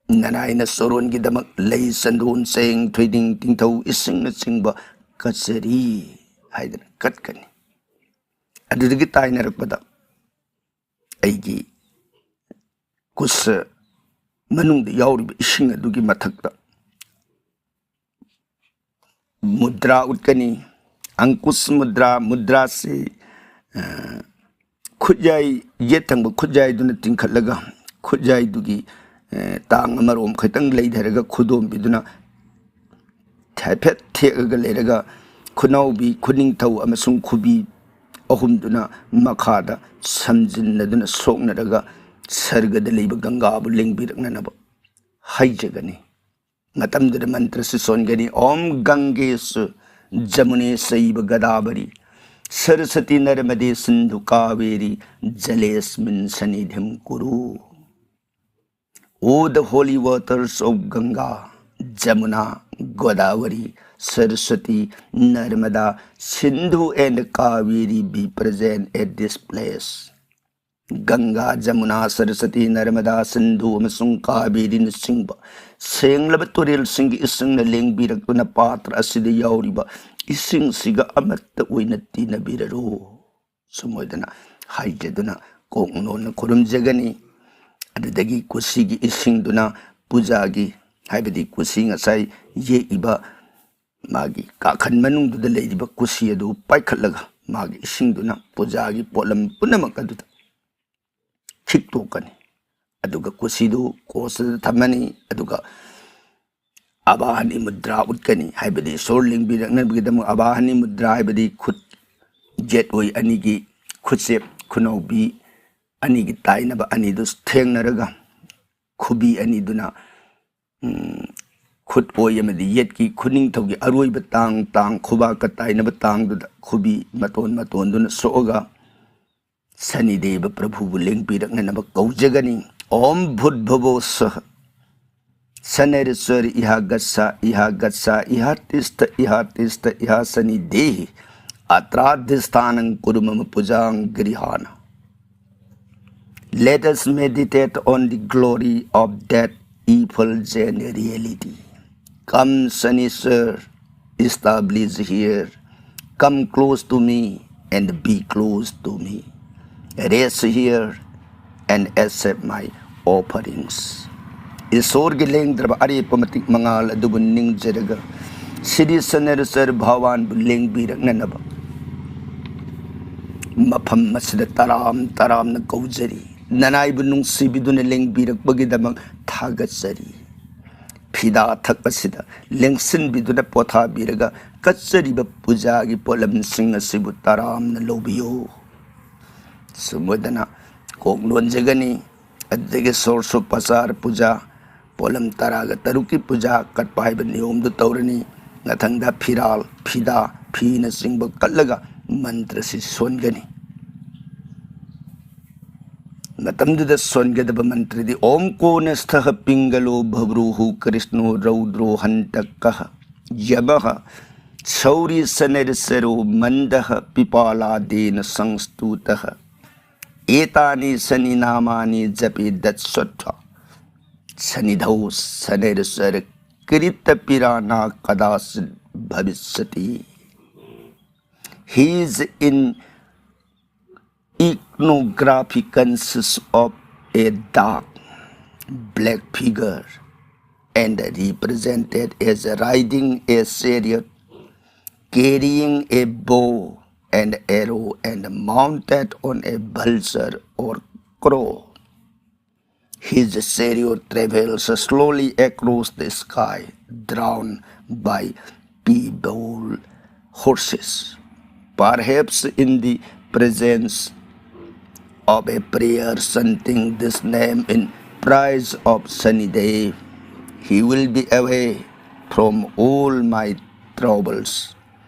ꯅꯅꯥꯏꯅ ꯆꯣꯔꯣꯟꯒꯤꯗꯃꯛ ꯂꯩ, ꯆꯟꯗꯣꯟ, ꯆꯦꯡ, ꯊꯣꯏꯗꯤꯡ, ꯇꯤꯡꯊꯧ, ꯏꯁꯤꯡꯅꯆꯤꯡꯕ ꯀꯠꯆꯔꯤ" ꯍꯥꯏꯗꯅ ꯀꯠꯀꯅꯤ꯫ ꯑꯗꯨꯗꯒꯤ ꯇꯥꯏꯅꯔꯛꯄꯗ ꯑꯩꯒꯤ ꯀꯨꯠꯁ ꯃꯅꯨꯡꯗ ꯌꯥꯎꯔꯤꯕ ꯏꯁꯤꯡ ꯑꯗꯨꯒꯤ ꯃꯊꯛꯇ ꯃꯨꯗ꯭ꯔꯥ ꯎꯠꯀꯅꯤ꯫ ꯑꯪꯀꯨꯁ ꯃꯨꯗ꯭ꯔꯥ, ꯃꯨꯗ꯭ꯔꯥꯁꯤ, ꯑ, ꯈꯨꯠꯌꯥꯏ, ꯌꯦꯠ ꯊꯪꯕ ꯈꯨꯠꯌꯥꯏꯗꯨꯅ ꯇꯤꯡꯈꯠꯂꯒ, ꯈꯨꯠꯌꯥꯏꯗꯨꯒꯤ, ꯑ, ꯇꯥꯡ ꯑꯃꯔꯣꯝ ꯈꯤꯇꯪ ꯂꯩꯊꯔꯒ ꯈꯨꯗꯣꯝꯕꯤꯗꯨꯅ ꯍꯥꯏꯐꯦꯠ ꯊꯦꯛꯑꯒ ꯂꯩꯔꯒ ꯈꯨꯅꯥꯎꯕꯤ, ꯈꯨꯅꯤꯡꯊꯧ ꯑꯃꯁꯨꯡ ꯈꯨꯕꯤ ꯑꯍꯨꯝꯗꯨꯅ ꯃꯈꯥꯗ ꯁꯝꯖꯤꯟꯅꯗꯨꯅ ꯁꯣꯛꯅꯔꯒ ꯁꯔꯒꯗ ꯂꯩꯕ ꯒꯪꯒꯥꯕꯨ ꯂꯦꯡꯕꯤꯔꯛꯅꯅꯕ ꯍꯥꯏꯖꯒꯅꯤ꯫ ꯃꯇꯝꯗꯨꯗ ꯃꯟꯇ꯭ꯔꯁꯨ ꯁꯣꯟꯒꯅꯤ, "ॐ गङ्गेसु जमुने चैव गोदावरी सरस्वती नर्मदे सिन्धु कावेरी जलेऽस्मिन् सन्निधिं कुरु।" O the holy waters of Ganga, Jamuna, Godavari, Saraswati, Narmada, Sindhu and Kaveri be present at this place. ꯒꯪꯒꯥ, ꯖꯃꯨꯅꯥ, ꯁꯔꯁꯇꯤ, ꯅꯔꯃꯗꯥ, ꯁꯤꯟꯙꯨ ꯑꯃꯁꯨꯡ ꯀꯥꯕꯦꯔꯤꯅꯆꯤꯡꯕ ꯁꯦꯡꯂꯕ ꯇꯨꯔꯦꯜꯁꯤꯡꯒꯤ ꯏꯁꯤꯡꯅ ꯂꯦꯡꯕꯤꯔꯛꯇꯨꯅ ꯄꯥꯇ꯭ꯔ ꯑꯁꯤꯗ ꯌꯥꯎꯔꯤꯕ ꯏꯁꯤꯡꯁꯤꯒ ꯑꯃꯠꯇ ꯑꯣꯏꯅ ꯇꯤꯟꯅꯕꯤꯔꯔꯣ꯫ ꯁꯨꯝ ꯑꯣꯏꯗꯅ ꯍꯥꯏꯖꯗꯨꯅ ꯀꯣꯛ ꯅꯣꯟꯅ ꯈꯨꯔꯨꯝꯖꯒꯅꯤ꯫ ꯑꯗꯨꯗꯒꯤ ꯀꯨꯁꯤꯒꯤ ꯏꯁꯤꯡꯗꯨꯅ ꯄꯨꯖꯥꯒꯤ, ꯍꯥꯏꯕꯗꯤ ꯀꯨꯁꯤ ꯉꯁꯥꯏ ꯌꯦꯛꯏꯕ ꯃꯥꯒꯤ ꯀꯥꯈꯟ ꯃꯅꯨꯡꯗꯨꯗ ꯂꯩꯔꯤꯕ ꯀꯨꯁꯤ ꯑꯗꯨ ꯄꯥꯏꯈꯠꯂꯒ ꯃꯥꯒꯤ ꯏꯁꯤꯡꯗꯨꯅ ꯄꯨꯖꯥꯒꯤ ꯄꯣꯠꯂꯝ ꯄꯨꯝꯅꯃꯛ ꯑꯗꯨꯗ ꯈꯤꯛꯇꯣꯛꯀꯅꯤ꯫ ꯑꯗꯨꯒ ꯀꯨꯁꯤꯗꯨ ꯀꯣꯁꯇꯨꯗ ꯊꯝꯃꯅꯤ꯫ ꯑꯗꯨꯒ ꯑꯕꯥꯍꯅꯤ ꯃꯨꯗ꯭ꯔꯥ ꯎꯠꯀꯅꯤ, ꯍꯥꯏꯕꯗꯤ ꯏꯁꯣꯔ ꯂꯦꯡꯕꯤꯔꯛꯅꯕꯒꯤꯗꯃꯛ ꯑꯕꯥꯍꯅꯤ ꯃꯨꯗ꯭ꯔꯥ, ꯍꯥꯏꯕꯗꯤ ꯈꯨꯠ ꯌꯦꯠ ꯑꯣꯏ ꯑꯅꯤꯒꯤ ꯈꯨꯠꯁꯦꯞ ꯈꯨꯅꯧꯕꯤ ꯑꯅꯤꯒꯤ ꯇꯥꯏꯅꯕ ꯑꯅꯤꯗꯨ ꯊꯦꯡꯅꯔꯒ ꯈꯨꯕꯤ ꯑꯅꯤꯗꯨꯅ, ꯎꯝ, ꯈꯨꯠ ꯑꯣꯏ ꯑꯃꯗꯤ ꯌꯦꯠꯀꯤ ꯈꯨꯅꯤꯡꯊꯧꯒꯤ ꯑꯔꯣꯏꯕ ꯇꯥꯡ, ꯇꯥꯡ ꯈꯨꯕꯥꯛꯀ ꯇꯥꯏꯅꯕ ꯇꯥꯡꯗꯨꯗ ꯈꯨꯕꯤ ꯃꯇꯣꯟ ꯃꯇꯣꯟꯗꯨꯅ ꯁꯣꯛꯑꯒ ꯁꯅꯤꯗꯦꯕ ꯄ꯭ꯔꯚꯨꯕꯨ ꯂꯦꯡꯕꯤꯔꯛꯅꯅꯕ ꯀꯧꯖꯒꯅꯤ꯫ ॐ भूर्भुवः स्वः। शनैश्चर इह गच्छ, इह गच्छ, इह तिष्ठ, इह तिष्ठ, इह शनि देहि। अत्राधिष्ठानं कुरु मम पूजां गृहाण। Let us meditate on the glory of that effulgent reality. Come, Shani sir, establish here. Come close to me and be close to me. Rest here and accept my offerings. ꯏꯁꯣꯔꯒꯤ ꯂꯦꯡꯗ꯭ꯔꯕ ꯑꯔꯦꯞꯄ ꯃꯇꯤꯛ ꯃꯉꯥꯜ ꯑꯗꯨꯕꯨ ꯅꯤꯡꯖꯔꯒ ꯁꯤꯔꯤ ꯁꯅꯔꯁꯔ ꯚꯒꯋꯥꯟꯕꯨ ꯂꯦꯡꯕꯤꯔꯛꯅꯅꯕ ꯃꯐꯝ ꯑꯁꯤꯗ ꯇꯔꯥꯝ ꯇꯔꯥꯝꯅ ꯀꯧꯖꯔꯤ꯫ ꯅꯅꯥꯏꯕꯨ ꯅꯨꯡꯁꯤꯕꯤꯗꯨꯅ ꯂꯦꯡꯕꯤꯔꯛꯄꯒꯤꯗꯃꯛ ꯊꯥꯒꯠꯆꯔꯤ꯫ ꯐꯤꯗꯥ ꯊꯛꯄꯁꯤꯗ ꯂꯦꯡꯁꯤꯟꯕꯤꯗꯨꯅ ꯄꯣꯊꯥꯕꯤꯔꯒ ꯀꯠꯆꯔꯤꯕ ꯄꯨꯖꯥꯒꯤ ꯄꯣꯠꯂꯝꯁꯤꯡ ꯑꯁꯤꯕꯨ ꯇꯔꯥꯝꯅ ꯂꯧꯕꯤꯌꯨ꯫ ꯁꯨꯝ ꯑꯣꯏꯗꯅ ꯀꯣꯛ ꯂꯣꯟꯖꯒꯅꯤ꯫ ꯑꯗꯨꯗꯒꯤ ꯁꯣꯔꯁꯣꯄꯆꯥꯔ ꯄꯨꯖꯥ, ꯄꯣꯠꯂꯝ ꯇꯔꯥꯒ ꯇꯔꯨꯛꯀꯤ ꯄꯨꯖꯥ ꯀꯠꯄ ꯍꯥꯏꯕ ꯅꯤꯌꯣꯝꯗꯨ ꯇꯧꯔꯅꯤ꯫ ꯃꯊꯪꯗ ꯐꯤꯔꯥꯜ, ꯐꯤꯗꯥ, ꯐꯤꯅꯆꯤꯡꯕ ꯀꯠꯂꯒ ꯃꯟꯇ꯭ꯔꯁꯤ ꯁꯣꯟꯒꯅꯤ꯫ ꯃꯇꯝꯗꯨꯗ ꯁꯣꯟꯒꯗꯕ ꯃꯟꯇ꯭ꯔꯗꯤ, "ॐ कोणस्थः पिङ्गलो भ्रुवुः कृष्णो रौद्रो हन्तकः यमः शौरिशनैर्शरो मन्दः पिपालादेन संस्तुतः। एतानि शनिनामानि जपेद्यच्छ्वः शनिदौ शनैर्शरः कृतपीडा न कदाचिद् भविष्यति।" His in iconography consists of a dark black figure and represented as riding a chariot, carrying a bow and arrow and mounted on a vulture or crow. His chariot travels slowly across the sky, drawn by piebald horses. Perhaps in the presence of a prayer chanting this name in praise of Shanidev, he will be away from all my troubles.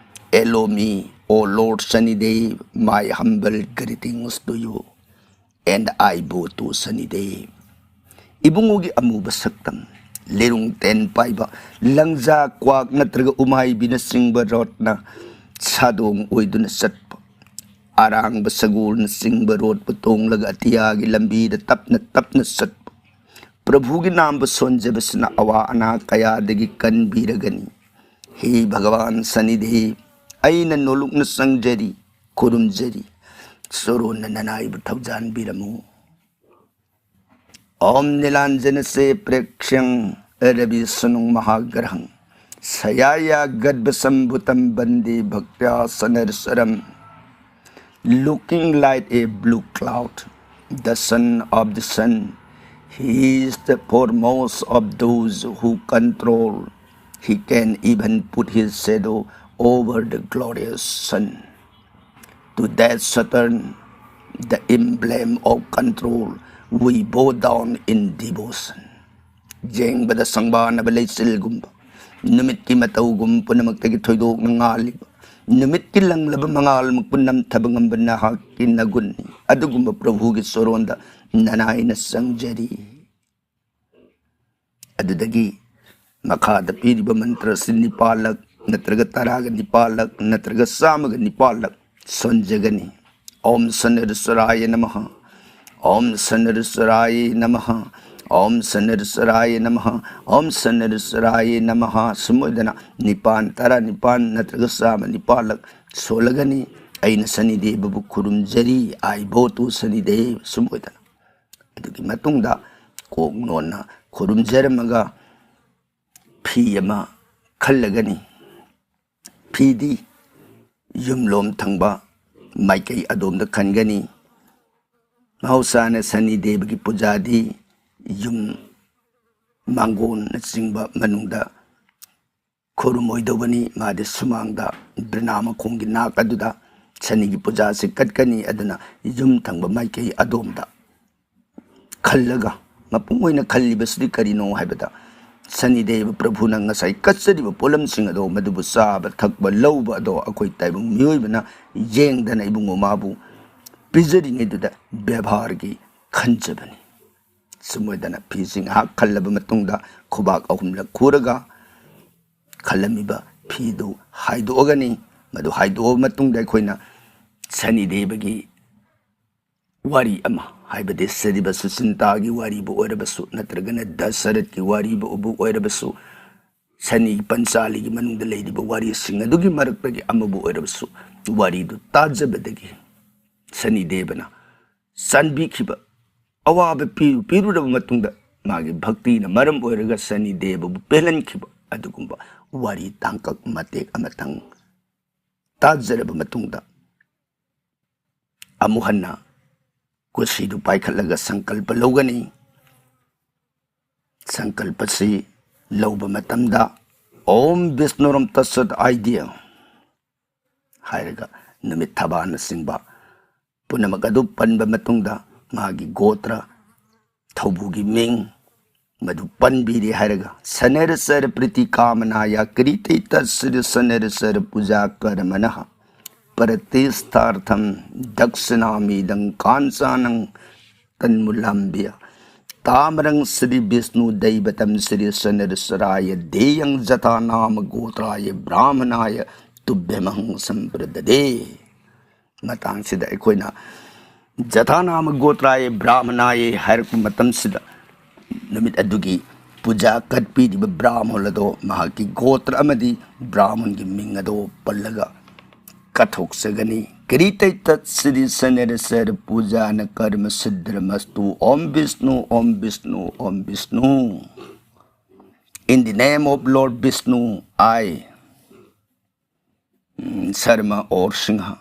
Allow me, O Lord Shanidev, my humble greetings to you. And I bow to Shanidev. ꯏꯕꯨꯡꯉꯣꯒꯤ ꯑꯃꯨꯕ ꯁꯛꯇꯝ, ꯂꯤꯔꯨꯡ ꯇꯦꯟ ꯄꯥꯏꯕ, ꯂꯪꯖꯥ ꯀ꯭ꯋꯥꯛ ꯅꯠꯇ꯭ꯔꯒ ꯎꯃꯥꯏꯕꯤꯅꯆꯤꯡꯕ ꯔꯣꯠꯅ ꯁꯥꯗꯣꯡ ꯑꯣꯏꯗꯨꯅ ꯆꯠꯄ, ꯑꯔꯥꯡꯕ ꯁꯒꯣꯜꯅꯆꯤꯡꯕ ꯔꯣꯠꯄꯨ ꯇꯣꯡꯂꯒ ꯑꯇꯤꯌꯥꯒꯤ ꯂꯝꯕꯤꯗ ꯇꯞꯅ ꯇꯞꯅ ꯆꯠꯄ, ꯄ꯭ꯔꯚꯨꯒꯤ ꯅꯥꯝꯕꯨ ꯁꯣꯟꯖꯕꯁꯤꯅ ꯑꯋꯥ ꯑꯅꯥ ꯀꯌꯥꯗꯒꯤ ꯀꯟꯕꯤꯔꯒꯅꯤ꯫ ꯍꯦ ꯚꯒꯋꯥꯟ ꯁꯅꯤꯗꯦꯕ, ꯑꯩꯅ ꯅꯣꯂꯨꯛꯅ ꯆꯪꯖꯔꯤ, ꯈꯨꯔꯨꯝꯖꯔꯤ, ꯆꯣꯔꯣꯟꯅ ꯅꯅꯥꯏꯕꯨ ꯊꯧꯖꯥꯟꯕꯤꯔꯝꯃꯨ꯫ ॐ नीलाञ्जनस्य प्रेक्ष्यं रविसूनुं महाग्रहं छायाया गद्गदसम्भूतं वन्दे भक्त्या सनैश्वरम्। Looking like a blue cloud, the son of the sun, He is the foremost of those who control. He can even put his shadow over the glorious sun. To that Saturn, the emblem of control, we bow down in devotion. ꯌꯦꯡꯕꯗ ꯁꯪꯕꯥꯅꯕ ꯂꯩꯆꯤꯜꯒꯨꯝꯕ, ꯅꯨꯃꯤꯠꯀꯤ ꯃꯇꯧꯒꯨꯝ ꯄꯨꯝꯅꯃꯛꯇꯒꯤ ꯊꯣꯏꯗꯣꯛꯅ ꯉꯥꯜꯂꯤꯕ, ꯅꯨꯃꯤꯠꯀꯤ ꯂꯪꯂꯕ ꯃꯉꯥꯜꯃꯛꯄꯨ ꯅꯝꯊꯕ ꯉꯝꯕ ꯅꯍꯥꯛꯀꯤ ꯅꯒꯨꯟꯅꯤ꯫ ꯑꯗꯨꯒꯨꯝꯕ ꯄ꯭ꯔꯚꯨꯒꯤ ꯆꯣꯔꯣꯟꯗ ꯅꯅꯥꯏꯅ ꯆꯪꯖꯔꯤ꯫ ꯑꯗꯨꯗꯒꯤ ꯃꯈꯥꯗ ꯄꯤꯔꯤꯕ ꯃꯟꯇ꯭ꯔ ꯑꯁꯤ ꯅꯤꯄꯥꯜꯂꯛ ꯅꯠꯇ꯭ꯔꯒ ꯇꯔꯥꯒ ꯅꯤꯄꯥꯜꯂꯛ ꯅꯠꯇ꯭ꯔꯒ ꯆꯥꯝꯃꯒ ꯅꯤꯄꯥꯜꯂꯛ ꯁꯣꯟꯖꯒꯅꯤ꯫ ॐ शनैश्चराय नमः। ॐ शनैश्चराय नमः। ॐ शनैश्चराय नमः। ॐ शनैश्चराय नमः꯫ ꯁꯨꯝ ꯑꯣꯏꯗꯅ ꯅꯤꯄꯥꯟ, ꯇꯔꯥ ꯅꯤꯄꯥꯟ ꯅꯠꯇ꯭ꯔꯒ ꯆꯥꯝꯃ ꯅꯤꯄꯥꯜꯂꯛ ꯁꯣꯜꯂꯒꯅꯤ꯫ ꯑꯩꯅ ꯁꯅꯤꯗꯦꯕꯕꯨ ꯈꯨꯔꯨꯝꯖꯔꯤ, I bow to ꯁꯅꯤꯗꯦꯕ꯫ ꯁꯨꯝ ꯑꯣꯏꯗꯅ ꯑꯗꯨꯒꯤ ꯃꯇꯨꯡꯗ ꯀꯣꯛ ꯅꯣꯟꯅ ꯈꯨꯔꯨꯝꯖꯔꯝꯃꯒ ꯐꯤ ꯑꯃ ꯈꯜꯂꯒꯅꯤ꯫ ꯐꯤꯗꯤ ꯌꯨꯝꯂꯣꯝ ꯊꯪꯕ ꯃꯥꯏꯀꯩ ꯑꯗꯣꯝꯗ ꯈꯟꯒꯅꯤ꯫ ꯃꯍꯧꯁꯥꯅ ꯁꯅꯤꯗꯦꯕꯒꯤ ꯄꯨꯖꯥꯗꯤ ꯌꯨꯝ ꯃꯥꯡꯒꯣꯟꯅꯆꯤꯡꯕ ꯃꯅꯨꯡꯗ ꯈꯨꯔꯨꯝꯃꯣꯏꯗꯧꯕꯅꯤ꯫ ꯃꯥꯗꯤ ꯁꯨꯃꯥꯡꯗ ꯕ꯭ꯔꯤꯅꯥ ꯃꯈꯣꯡꯒꯤ ꯅꯥꯛ ꯑꯗꯨꯗ ꯁꯅꯤꯒꯤ ꯄꯨꯖꯥꯁꯤ ꯀꯠꯀꯅꯤ꯫ ꯑꯗꯨꯅ ꯌꯨꯝ ꯊꯪꯕ ꯃꯥꯏꯀꯩ ꯑꯗꯣꯝꯗ ꯈꯜꯂꯒ, ꯃꯄꯨꯡ ꯑꯣꯏꯅ ꯈꯜꯂꯤꯕꯁꯤꯗꯤ ꯀꯔꯤꯅꯣ ꯍꯥꯏꯕꯗ, ꯁꯅꯤꯗꯦꯕ ꯄ꯭ꯔꯚꯨꯅ ꯉꯁꯥꯏ ꯀꯠꯆꯔꯤꯕ ꯄꯣꯠꯂꯝꯁꯤꯡ ꯑꯗꯣ, ꯃꯗꯨꯕꯨ ꯆꯥꯕ ꯊꯛꯄ ꯂꯧꯕ ꯑꯗꯣ ꯑꯩꯈꯣꯏ ꯇꯥꯏꯕꯪ ꯃꯤꯑꯣꯏꯕꯅ ꯌꯦꯡꯗꯅ ꯏꯕꯨꯡꯉꯣ ꯃꯥꯕꯨ ꯄꯤꯖꯔꯤꯉꯩꯗꯨꯗ ꯕꯦꯕꯥꯔꯒꯤ ꯈꯟꯖꯕꯅꯤ꯫ ꯁꯨꯝ ꯑꯣꯏꯗꯅ ꯐꯤꯁꯤ ꯉꯥꯏꯍꯥꯛ ꯈꯜꯂꯕ ꯃꯇꯨꯡꯗ ꯈꯨꯕꯥꯛ ꯑꯍꯨꯝꯂꯛ ꯈꯨꯔꯒ ꯈꯜꯂꯝꯃꯤꯕ ꯐꯤꯗꯨ ꯍꯥꯏꯗꯣꯛꯑꯒꯅꯤ꯫ ꯃꯗꯨ ꯍꯥꯏꯗꯣꯛꯑꯕ ꯃꯇꯨꯡꯗ ꯑꯩꯈꯣꯏꯅ ꯁꯅꯤꯗꯦꯕꯒꯤ ꯋꯥꯔꯤ ꯑꯃ, ꯍꯥꯏꯕꯗꯤ ꯁ꯭ꯔꯤꯕ ꯁꯨꯆꯤꯟꯇꯥꯒꯤ ꯋꯥꯔꯤꯕꯨ ꯑꯣꯏꯔꯕꯁꯨ, ꯅꯠꯇ꯭ꯔꯒꯅ ꯗꯁꯔꯠꯀꯤ ꯋꯥꯔꯤꯕꯨ ꯑꯣꯏꯔꯕꯁꯨ, ꯁꯅꯤ ꯄꯟꯆꯥꯂꯤꯒꯤ ꯃꯅꯨꯡꯗ ꯂꯩꯔꯤꯕ ꯋꯥꯔꯤꯁꯤꯡ ꯑꯗꯨꯒꯤ ꯃꯔꯛꯇꯒꯤ ꯑꯃꯕꯨ ꯑꯣꯏꯔꯕꯁꯨ, ꯋꯥꯔꯤꯗꯨ ꯇꯥꯖꯕꯗꯒꯤ ꯁꯅꯤꯗꯦꯕꯅ ꯆꯥꯟꯕꯤꯈꯤꯕ, ꯑꯋꯥꯕ ꯄꯤꯔꯨ ꯄꯤꯔꯨꯔꯕ ꯃꯇꯨꯡꯗ ꯃꯥꯒꯤ ꯚꯛꯇꯤꯅ ꯃꯔꯝ ꯑꯣꯏꯔꯒ ꯁꯅꯤꯗꯦꯕꯕꯨ ꯄꯦꯜꯍꯟꯈꯤꯕ ꯑꯗꯨꯒꯨꯝꯕ ꯋꯥꯔꯤ ꯇꯥꯡꯀꯛ ꯃꯇꯦꯛ ꯑꯃꯇꯪ ꯇꯥꯖꯔꯕ ꯃꯇꯨꯡꯗ, ꯑꯃꯨꯛ ꯍꯟꯅ ꯀꯨꯁꯤꯗꯨ ꯄꯥꯏꯈꯠꯂꯒ ꯁꯪꯀꯜꯄ ꯂꯧꯒꯅꯤ꯫ ꯁꯪꯀꯜꯄꯁꯤ ꯂꯧꯕ ꯃꯇꯝꯗ "ꯑꯣꯝ ꯕꯤꯁꯅꯨꯔꯝ ꯇꯠꯁꯠ ꯑꯥꯏꯗꯤꯌꯥ" ꯍꯥꯏꯔꯒ ꯅꯨꯃꯤꯠ ꯊꯕꯥꯅꯆꯤꯡꯕ ꯄꯨꯝꯅꯃꯛ ꯑꯗꯨ ꯄꯟꯕ ꯃꯇꯨꯡꯗ ꯃꯥꯒꯤ ꯒꯣꯇ꯭ꯔ, ꯊꯧꯕꯨꯒꯤ ꯃꯤꯡ ꯃꯗꯨ ꯄꯟꯕꯤꯔꯦ ꯍꯥꯏꯔꯒ "ꯁꯅꯦꯔꯁꯔ ꯄ꯭ꯔꯤꯇꯤ ꯀꯥꯃꯅꯥꯌ ꯀ꯭ꯔꯤꯇꯩꯇ ꯁ꯭ꯔꯤ ꯁꯅꯦꯔꯁꯔ ꯄꯨꯖꯥ ꯀꯔꯃꯅ ꯄ꯭ꯔꯇꯤꯁꯊꯥꯔꯊꯝ ꯗꯛꯁꯤꯅꯥꯃꯤꯗꯪ ꯀꯥꯟꯆꯥꯅꯪ ꯇꯟꯃꯨꯂꯝꯕꯤꯌ ꯇꯥꯃꯔꯪ ꯁ꯭ꯔꯤ ꯕꯤꯁꯅꯨ ꯗꯩꯕꯇꯝ ꯁ꯭ꯔꯤ ꯁꯅꯦꯔꯁꯔꯥꯌ ꯗꯦꯌꯪ ꯖꯇꯥ ꯅꯥꯃ ꯒꯣꯇ꯭ꯔꯥꯌ ꯕ꯭ꯔꯥꯍꯃꯅꯥꯌ ꯇꯨꯚ꯭ꯌꯃꯍꯪ ꯁꯝꯄ꯭ꯔꯗꯗꯦ"꯫ ꯃꯇꯥꯡꯁꯤꯗ ꯑꯩꯈꯣꯏꯅ "ꯖꯇꯥ ꯅꯥꯃ ꯒꯣꯇ꯭ꯔꯥꯌ ꯕ꯭ꯔꯥꯍꯃꯅꯥꯌ" ꯍꯥꯏꯔꯛꯄ ꯃꯇꯝꯁꯤꯗ ꯅꯨꯃꯤꯠ ꯑꯗꯨꯒꯤ ꯄꯨꯖꯥ ꯀꯠꯄꯤꯔꯤꯕ ꯕ꯭ꯔꯥꯍꯃꯣꯟ ꯑꯗꯣ ꯃꯍꯥꯛꯀꯤ ꯒꯣꯇ꯭ꯔ ꯑꯃꯗꯤ ꯕ꯭ꯔꯥꯍꯃꯣꯟꯒꯤ ꯃꯤꯡ ꯑꯗꯣ ꯄꯜꯂꯒ ꯀꯠꯊꯣꯛꯆꯒꯅꯤ꯫ "ꯀ꯭ꯔꯤꯇꯩꯇꯠ ꯁ꯭ꯔꯤ ꯁꯅꯦꯔꯁꯔ ꯄꯨꯖꯥꯅ ꯀꯔꯃ ꯁꯤꯗ꯭ꯔꯃꯁꯇꯨ꯫ ꯑꯣꯝ ꯕꯤꯁꯅꯨ, ꯑꯣꯝ ꯕꯤꯁꯅꯨ, ꯑꯣꯝ Bishnu. In the name of Lord Vishnu, I, mm, Sharma or Singha,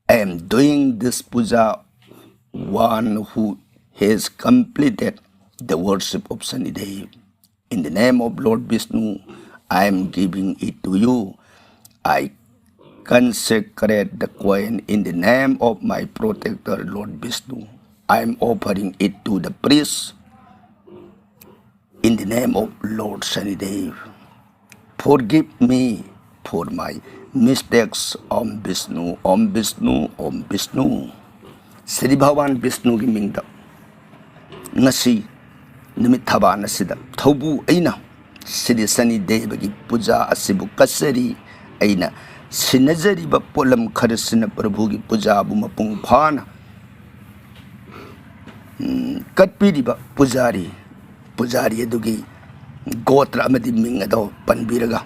I am doing this puja, one who has completed the worship of Shani Dev. In the name of Lord Vishnu, I am giving it to you. I consecrate the coin in the name of my protector, Lord Vishnu. I am offering it to the priest in the name of Lord Shani Dev. Forgive me for my mistakes. Om Vishnu, Om Vishnu, Om Vishnu." Shri ꯚꯒꯋꯥꯟ ꯕꯤꯁꯅꯨꯒꯤ ꯃꯤꯡꯗ ꯉꯁꯤ ꯅꯨꯃꯤꯠ ꯊꯕꯥꯟ ꯑꯁꯤꯗ ꯊꯧꯕꯨ ꯑꯩꯅ ꯁ꯭ꯔꯤ ꯁꯅꯤ ꯗꯦꯕꯒꯤ ꯄꯨꯖꯥ ꯑꯁꯤꯕꯨ ꯀꯠꯆꯔꯤ꯫ ꯑꯩꯅ ꯁꯤꯟꯅꯖꯔꯤꯕ ꯄꯣꯠꯂꯝ ꯈꯔꯁꯤꯅ ꯄ꯭ꯔꯚꯨꯒꯤ ꯄꯨꯖꯥꯕꯨ ꯃꯄꯨꯡ ꯐꯥꯅ, ꯎꯝ, ꯀꯠꯄꯤꯔꯤꯕ ꯄꯨꯖꯥꯔꯤ, ꯄꯨꯖꯥꯔꯤ ꯑꯗꯨꯒꯤ ꯒꯣꯇ꯭ꯔ ꯑꯃꯗꯤ ꯃꯤꯡ ꯑꯗꯣ ꯄꯟꯕꯤꯔꯒ,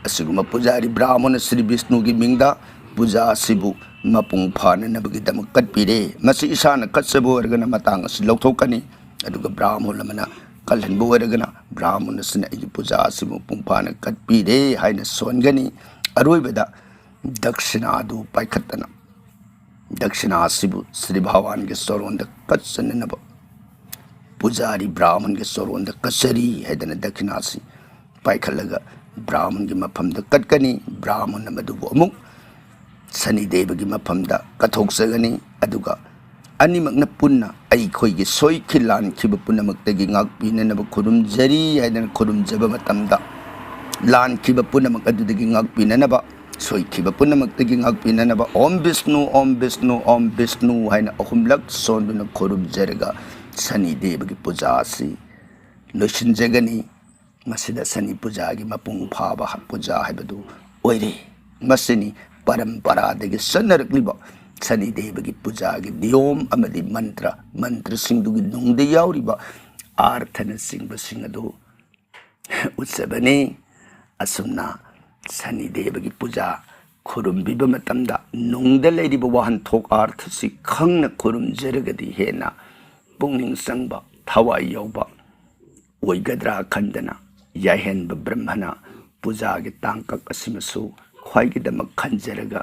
ꯑꯁꯤꯒꯨꯝꯕ ꯄꯨꯖꯥꯔꯤ ꯕ꯭ꯔꯥꯍꯃꯣꯟ ꯁ꯭ꯔꯤ ꯕꯤꯁꯅꯨꯒꯤ ꯃꯤꯡꯗ ꯄꯨꯖꯥ ꯑꯁꯤꯕꯨ ꯃꯄꯨꯡ ꯐꯥꯅꯅꯕꯒꯤꯗꯃꯛ ꯀꯠꯄꯤꯔꯦ꯫ ꯃꯁꯤ ꯏꯁꯥꯅ ꯀꯠꯆꯕ ꯑꯣꯏꯔꯒꯅ ꯃꯇꯥꯡ ꯑꯁꯤ ꯂꯧꯊꯣꯛꯀꯅꯤ, ꯑꯗꯨꯒ ꯕ꯭ꯔꯥꯍꯃꯣꯟ ꯑꯃꯅ ꯀꯜꯍꯟꯕ ꯑꯣꯏꯔꯒꯅ ꯕ꯭ꯔꯥꯍꯃꯣꯟ ꯑꯁꯤꯅ ꯑꯩꯒꯤ ꯄꯨꯖꯥ ꯑꯁꯤꯕꯨ ꯃꯄꯨꯡ ꯐꯥꯅ ꯀꯠꯄꯤꯔꯦ ꯍꯥꯏꯅ ꯁꯣꯟꯒꯅꯤ꯫ ꯑꯔꯣꯏꯕꯗ ꯗꯛꯁꯤꯅꯥ ꯑꯗꯨ ꯄꯥꯏꯈꯠꯇꯅ ꯗꯛꯁꯤꯅꯥ ꯑꯁꯤꯕꯨ ꯁ꯭ꯔꯤ ꯚꯒꯋꯥꯟꯒꯤ ꯆꯔꯣꯟꯗ ꯀꯠꯆꯅꯅꯕ ꯄꯨꯖꯥꯔꯤ ꯕ꯭ꯔꯥꯍꯃꯟꯒꯤ ꯆꯣꯔꯣꯟꯗ ꯀꯠꯆꯔꯤ ꯍꯥꯏꯗꯅ ꯗꯈꯤꯅꯥꯁꯤ ꯄꯥꯏꯈꯠꯂꯒ ꯕ꯭ꯔꯥꯍꯃꯟꯒꯤ ꯃꯐꯝꯗ ꯀꯠꯀꯅꯤ꯫ ꯕ꯭ꯔꯥꯍꯃꯟꯅ ꯃꯗꯨꯕꯨ ꯑꯃꯨꯛ ꯁꯅꯤꯗꯦꯕꯒꯤ ꯃꯐꯝꯗ ꯀꯠꯊꯣꯛꯆꯒꯅꯤ꯫ ꯑꯗꯨꯒ ꯑꯅꯤꯃꯛꯅ ꯄꯨꯟꯅ ꯑꯩꯈꯣꯏꯒꯤ ꯁꯣꯏꯈꯤ ꯂꯥꯟꯈꯤꯕ ꯄꯨꯝꯅꯃꯛꯇꯒꯤ ꯉꯥꯛꯄꯤꯅꯅꯕ ꯈꯨꯔꯨꯝꯖꯔꯤ ꯍꯥꯏꯗꯅ ꯈꯨꯔꯨꯝꯖꯕ ꯃꯇꯝꯗ, ꯂꯥꯟꯈꯤꯕ ꯄꯨꯝꯅꯃꯛ ꯑꯗꯨꯗꯒꯤ ꯉꯥꯛꯄꯤꯅꯅꯕ, ꯁꯣꯏꯈꯤꯕ ꯄꯨꯝꯅꯃꯛꯇꯒꯤ ꯉꯥꯛꯄꯤꯅꯅꯕ "ꯑꯣꯝ ꯕꯤꯁꯅꯨ, ꯑꯣꯝ ꯕꯤꯁꯅꯨ, ꯑꯣꯝ ꯕꯤꯁꯅꯨ" ꯍꯥꯏꯅ ꯑꯍꯨꯝꯂꯛ ꯁꯣꯟꯗꯨꯅ ꯈꯨꯔꯨꯝꯖꯔꯒ ꯁꯅꯤꯗꯦꯕꯒꯤ ꯄꯨꯖꯥ ꯑꯁꯤ ꯂꯣꯏꯁꯤꯟꯖꯒꯅꯤ꯫ ꯃꯁꯤꯗ ꯁꯅꯤ ꯄꯨꯖꯥꯒꯤ ꯃꯄꯨꯡ ꯐꯥꯕ ꯄꯨꯖꯥ ꯍꯥꯏꯕꯗꯨ ꯑꯣꯏꯔꯦ꯫ ꯃꯁꯤꯅꯤ ꯄꯔꯝꯄꯔꯥꯗꯒꯤ ꯆꯠꯅꯔꯛꯂꯤꯕ ꯁꯅꯤꯗꯦꯕꯒꯤ ꯄꯨꯖꯥꯒꯤ ꯅꯤꯌꯣꯝ ꯑꯃꯗꯤ ꯃꯟꯇ꯭ꯔ, ꯃꯟꯇ꯭ꯔꯁꯤꯡꯗꯨꯒꯤ ꯅꯨꯡꯗ ꯌꯥꯎꯔꯤꯕ ꯑꯥꯔꯊꯅꯆꯤꯡꯕꯁꯤꯡ ꯑꯗꯨ ꯎꯠꯆꯕꯅꯤ꯫ ꯑꯁꯨꯝꯅ ꯁꯅꯤꯗꯦꯕꯒꯤ ꯄꯨꯖꯥ ꯈꯨꯔꯨꯝꯕꯤꯕ ꯃꯇꯝꯗ ꯅꯨꯡꯗ ꯂꯩꯔꯤꯕ ꯋꯥꯍꯟꯊꯣꯛ ꯑꯥꯔꯊꯁꯤ ꯈꯪꯅ ꯈꯨꯔꯨꯝꯖꯔꯒꯗꯤ ꯍꯦꯟꯅ ꯄꯨꯛꯅꯤꯡ ꯆꯪꯕ, ꯊꯋꯥꯏ ꯌꯥꯎꯕ ꯑꯣꯏꯒꯗ꯭ꯔꯥ ꯈꯟꯗꯅ ꯌꯥꯏꯍꯟꯕ ꯕ꯭ꯔꯍꯃꯅ ꯄꯨꯖꯥꯒꯤ ꯇꯥꯡꯀꯛ ꯑꯁꯤꯃꯁꯨ ꯈ꯭ꯋꯥꯏꯒꯤꯗꯃꯛ ꯈꯟꯖꯔꯒ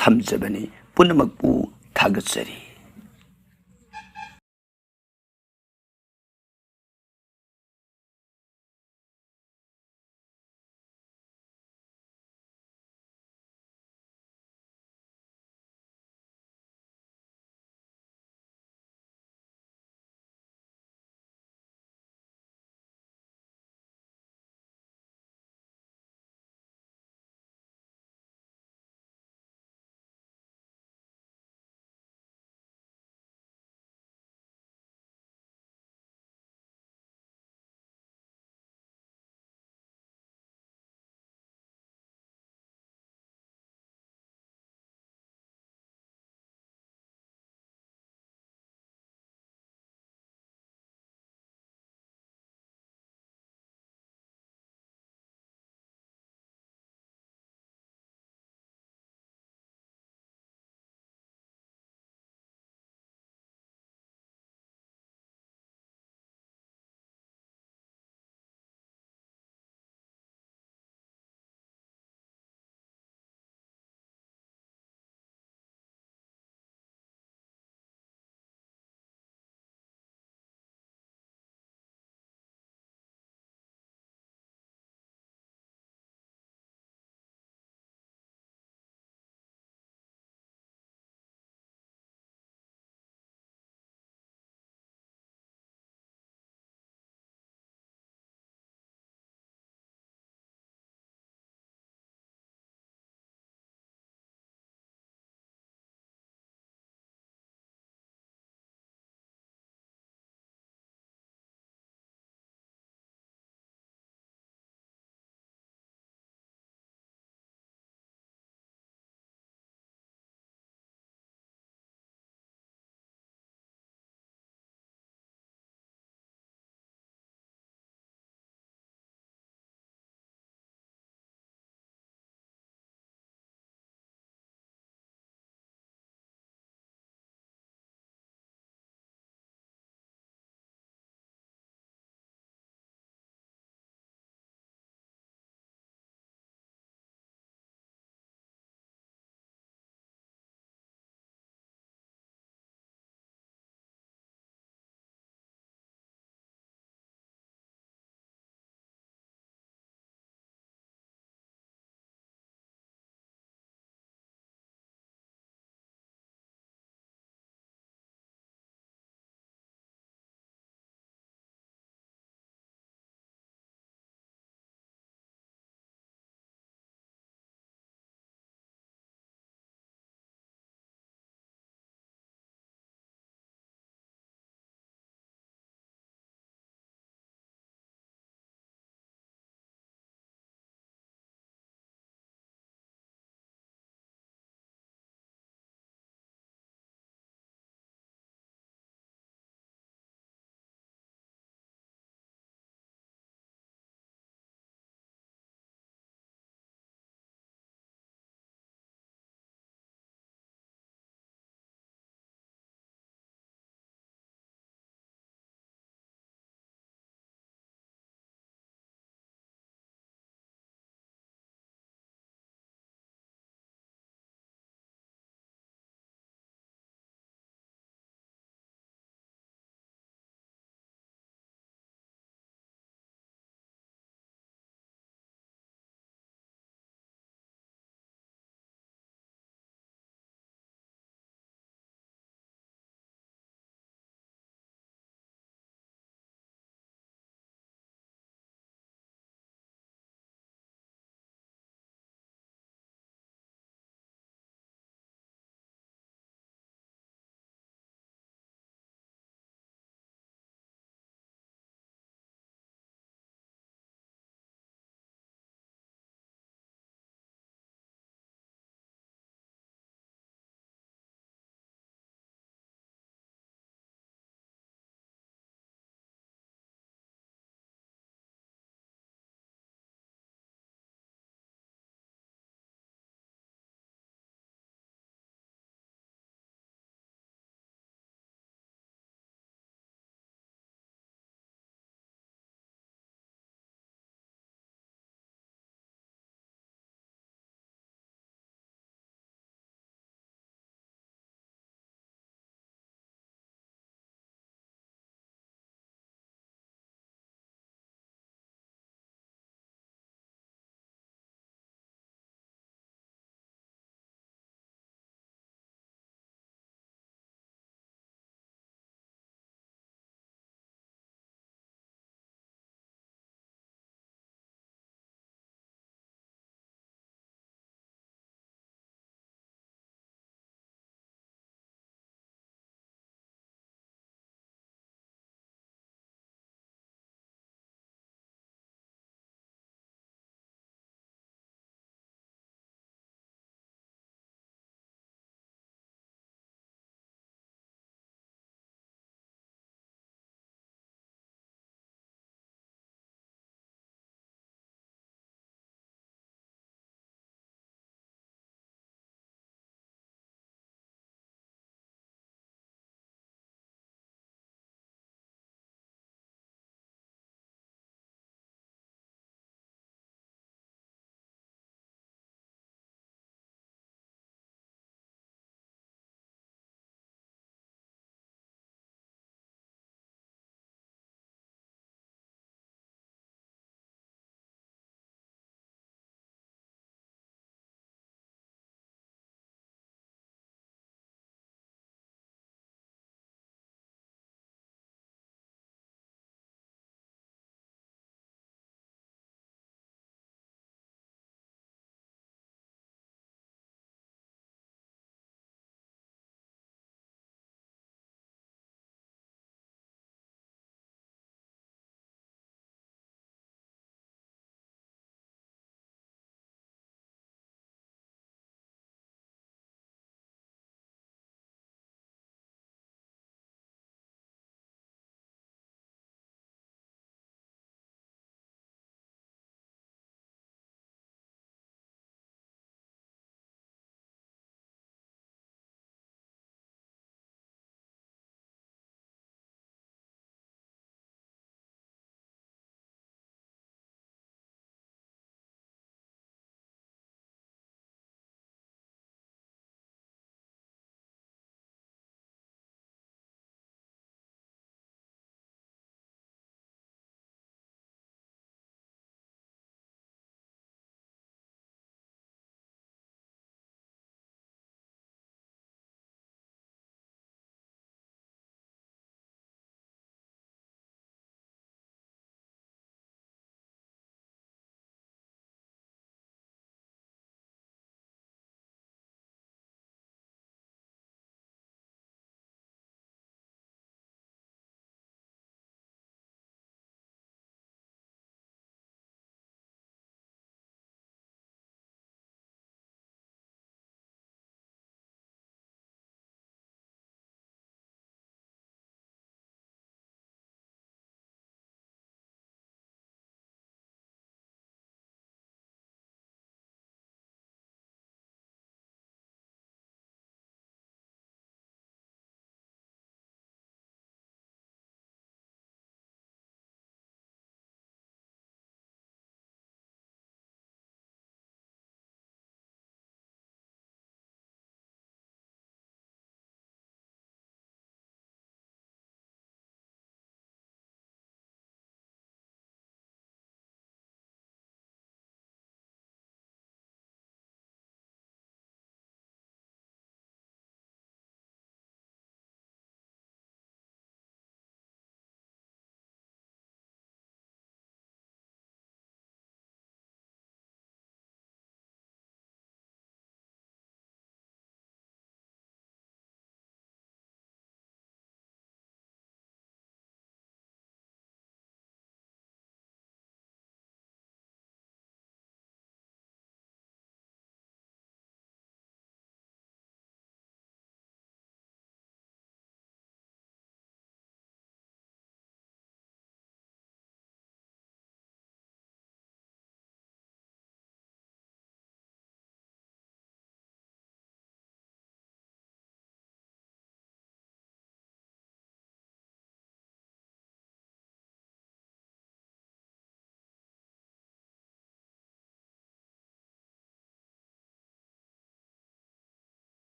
ꯊꯝꯖꯕꯅꯤ꯫ ꯄꯨꯝꯅꯃꯛꯄꯨ ꯊꯥꯒꯠꯆꯔꯤ꯫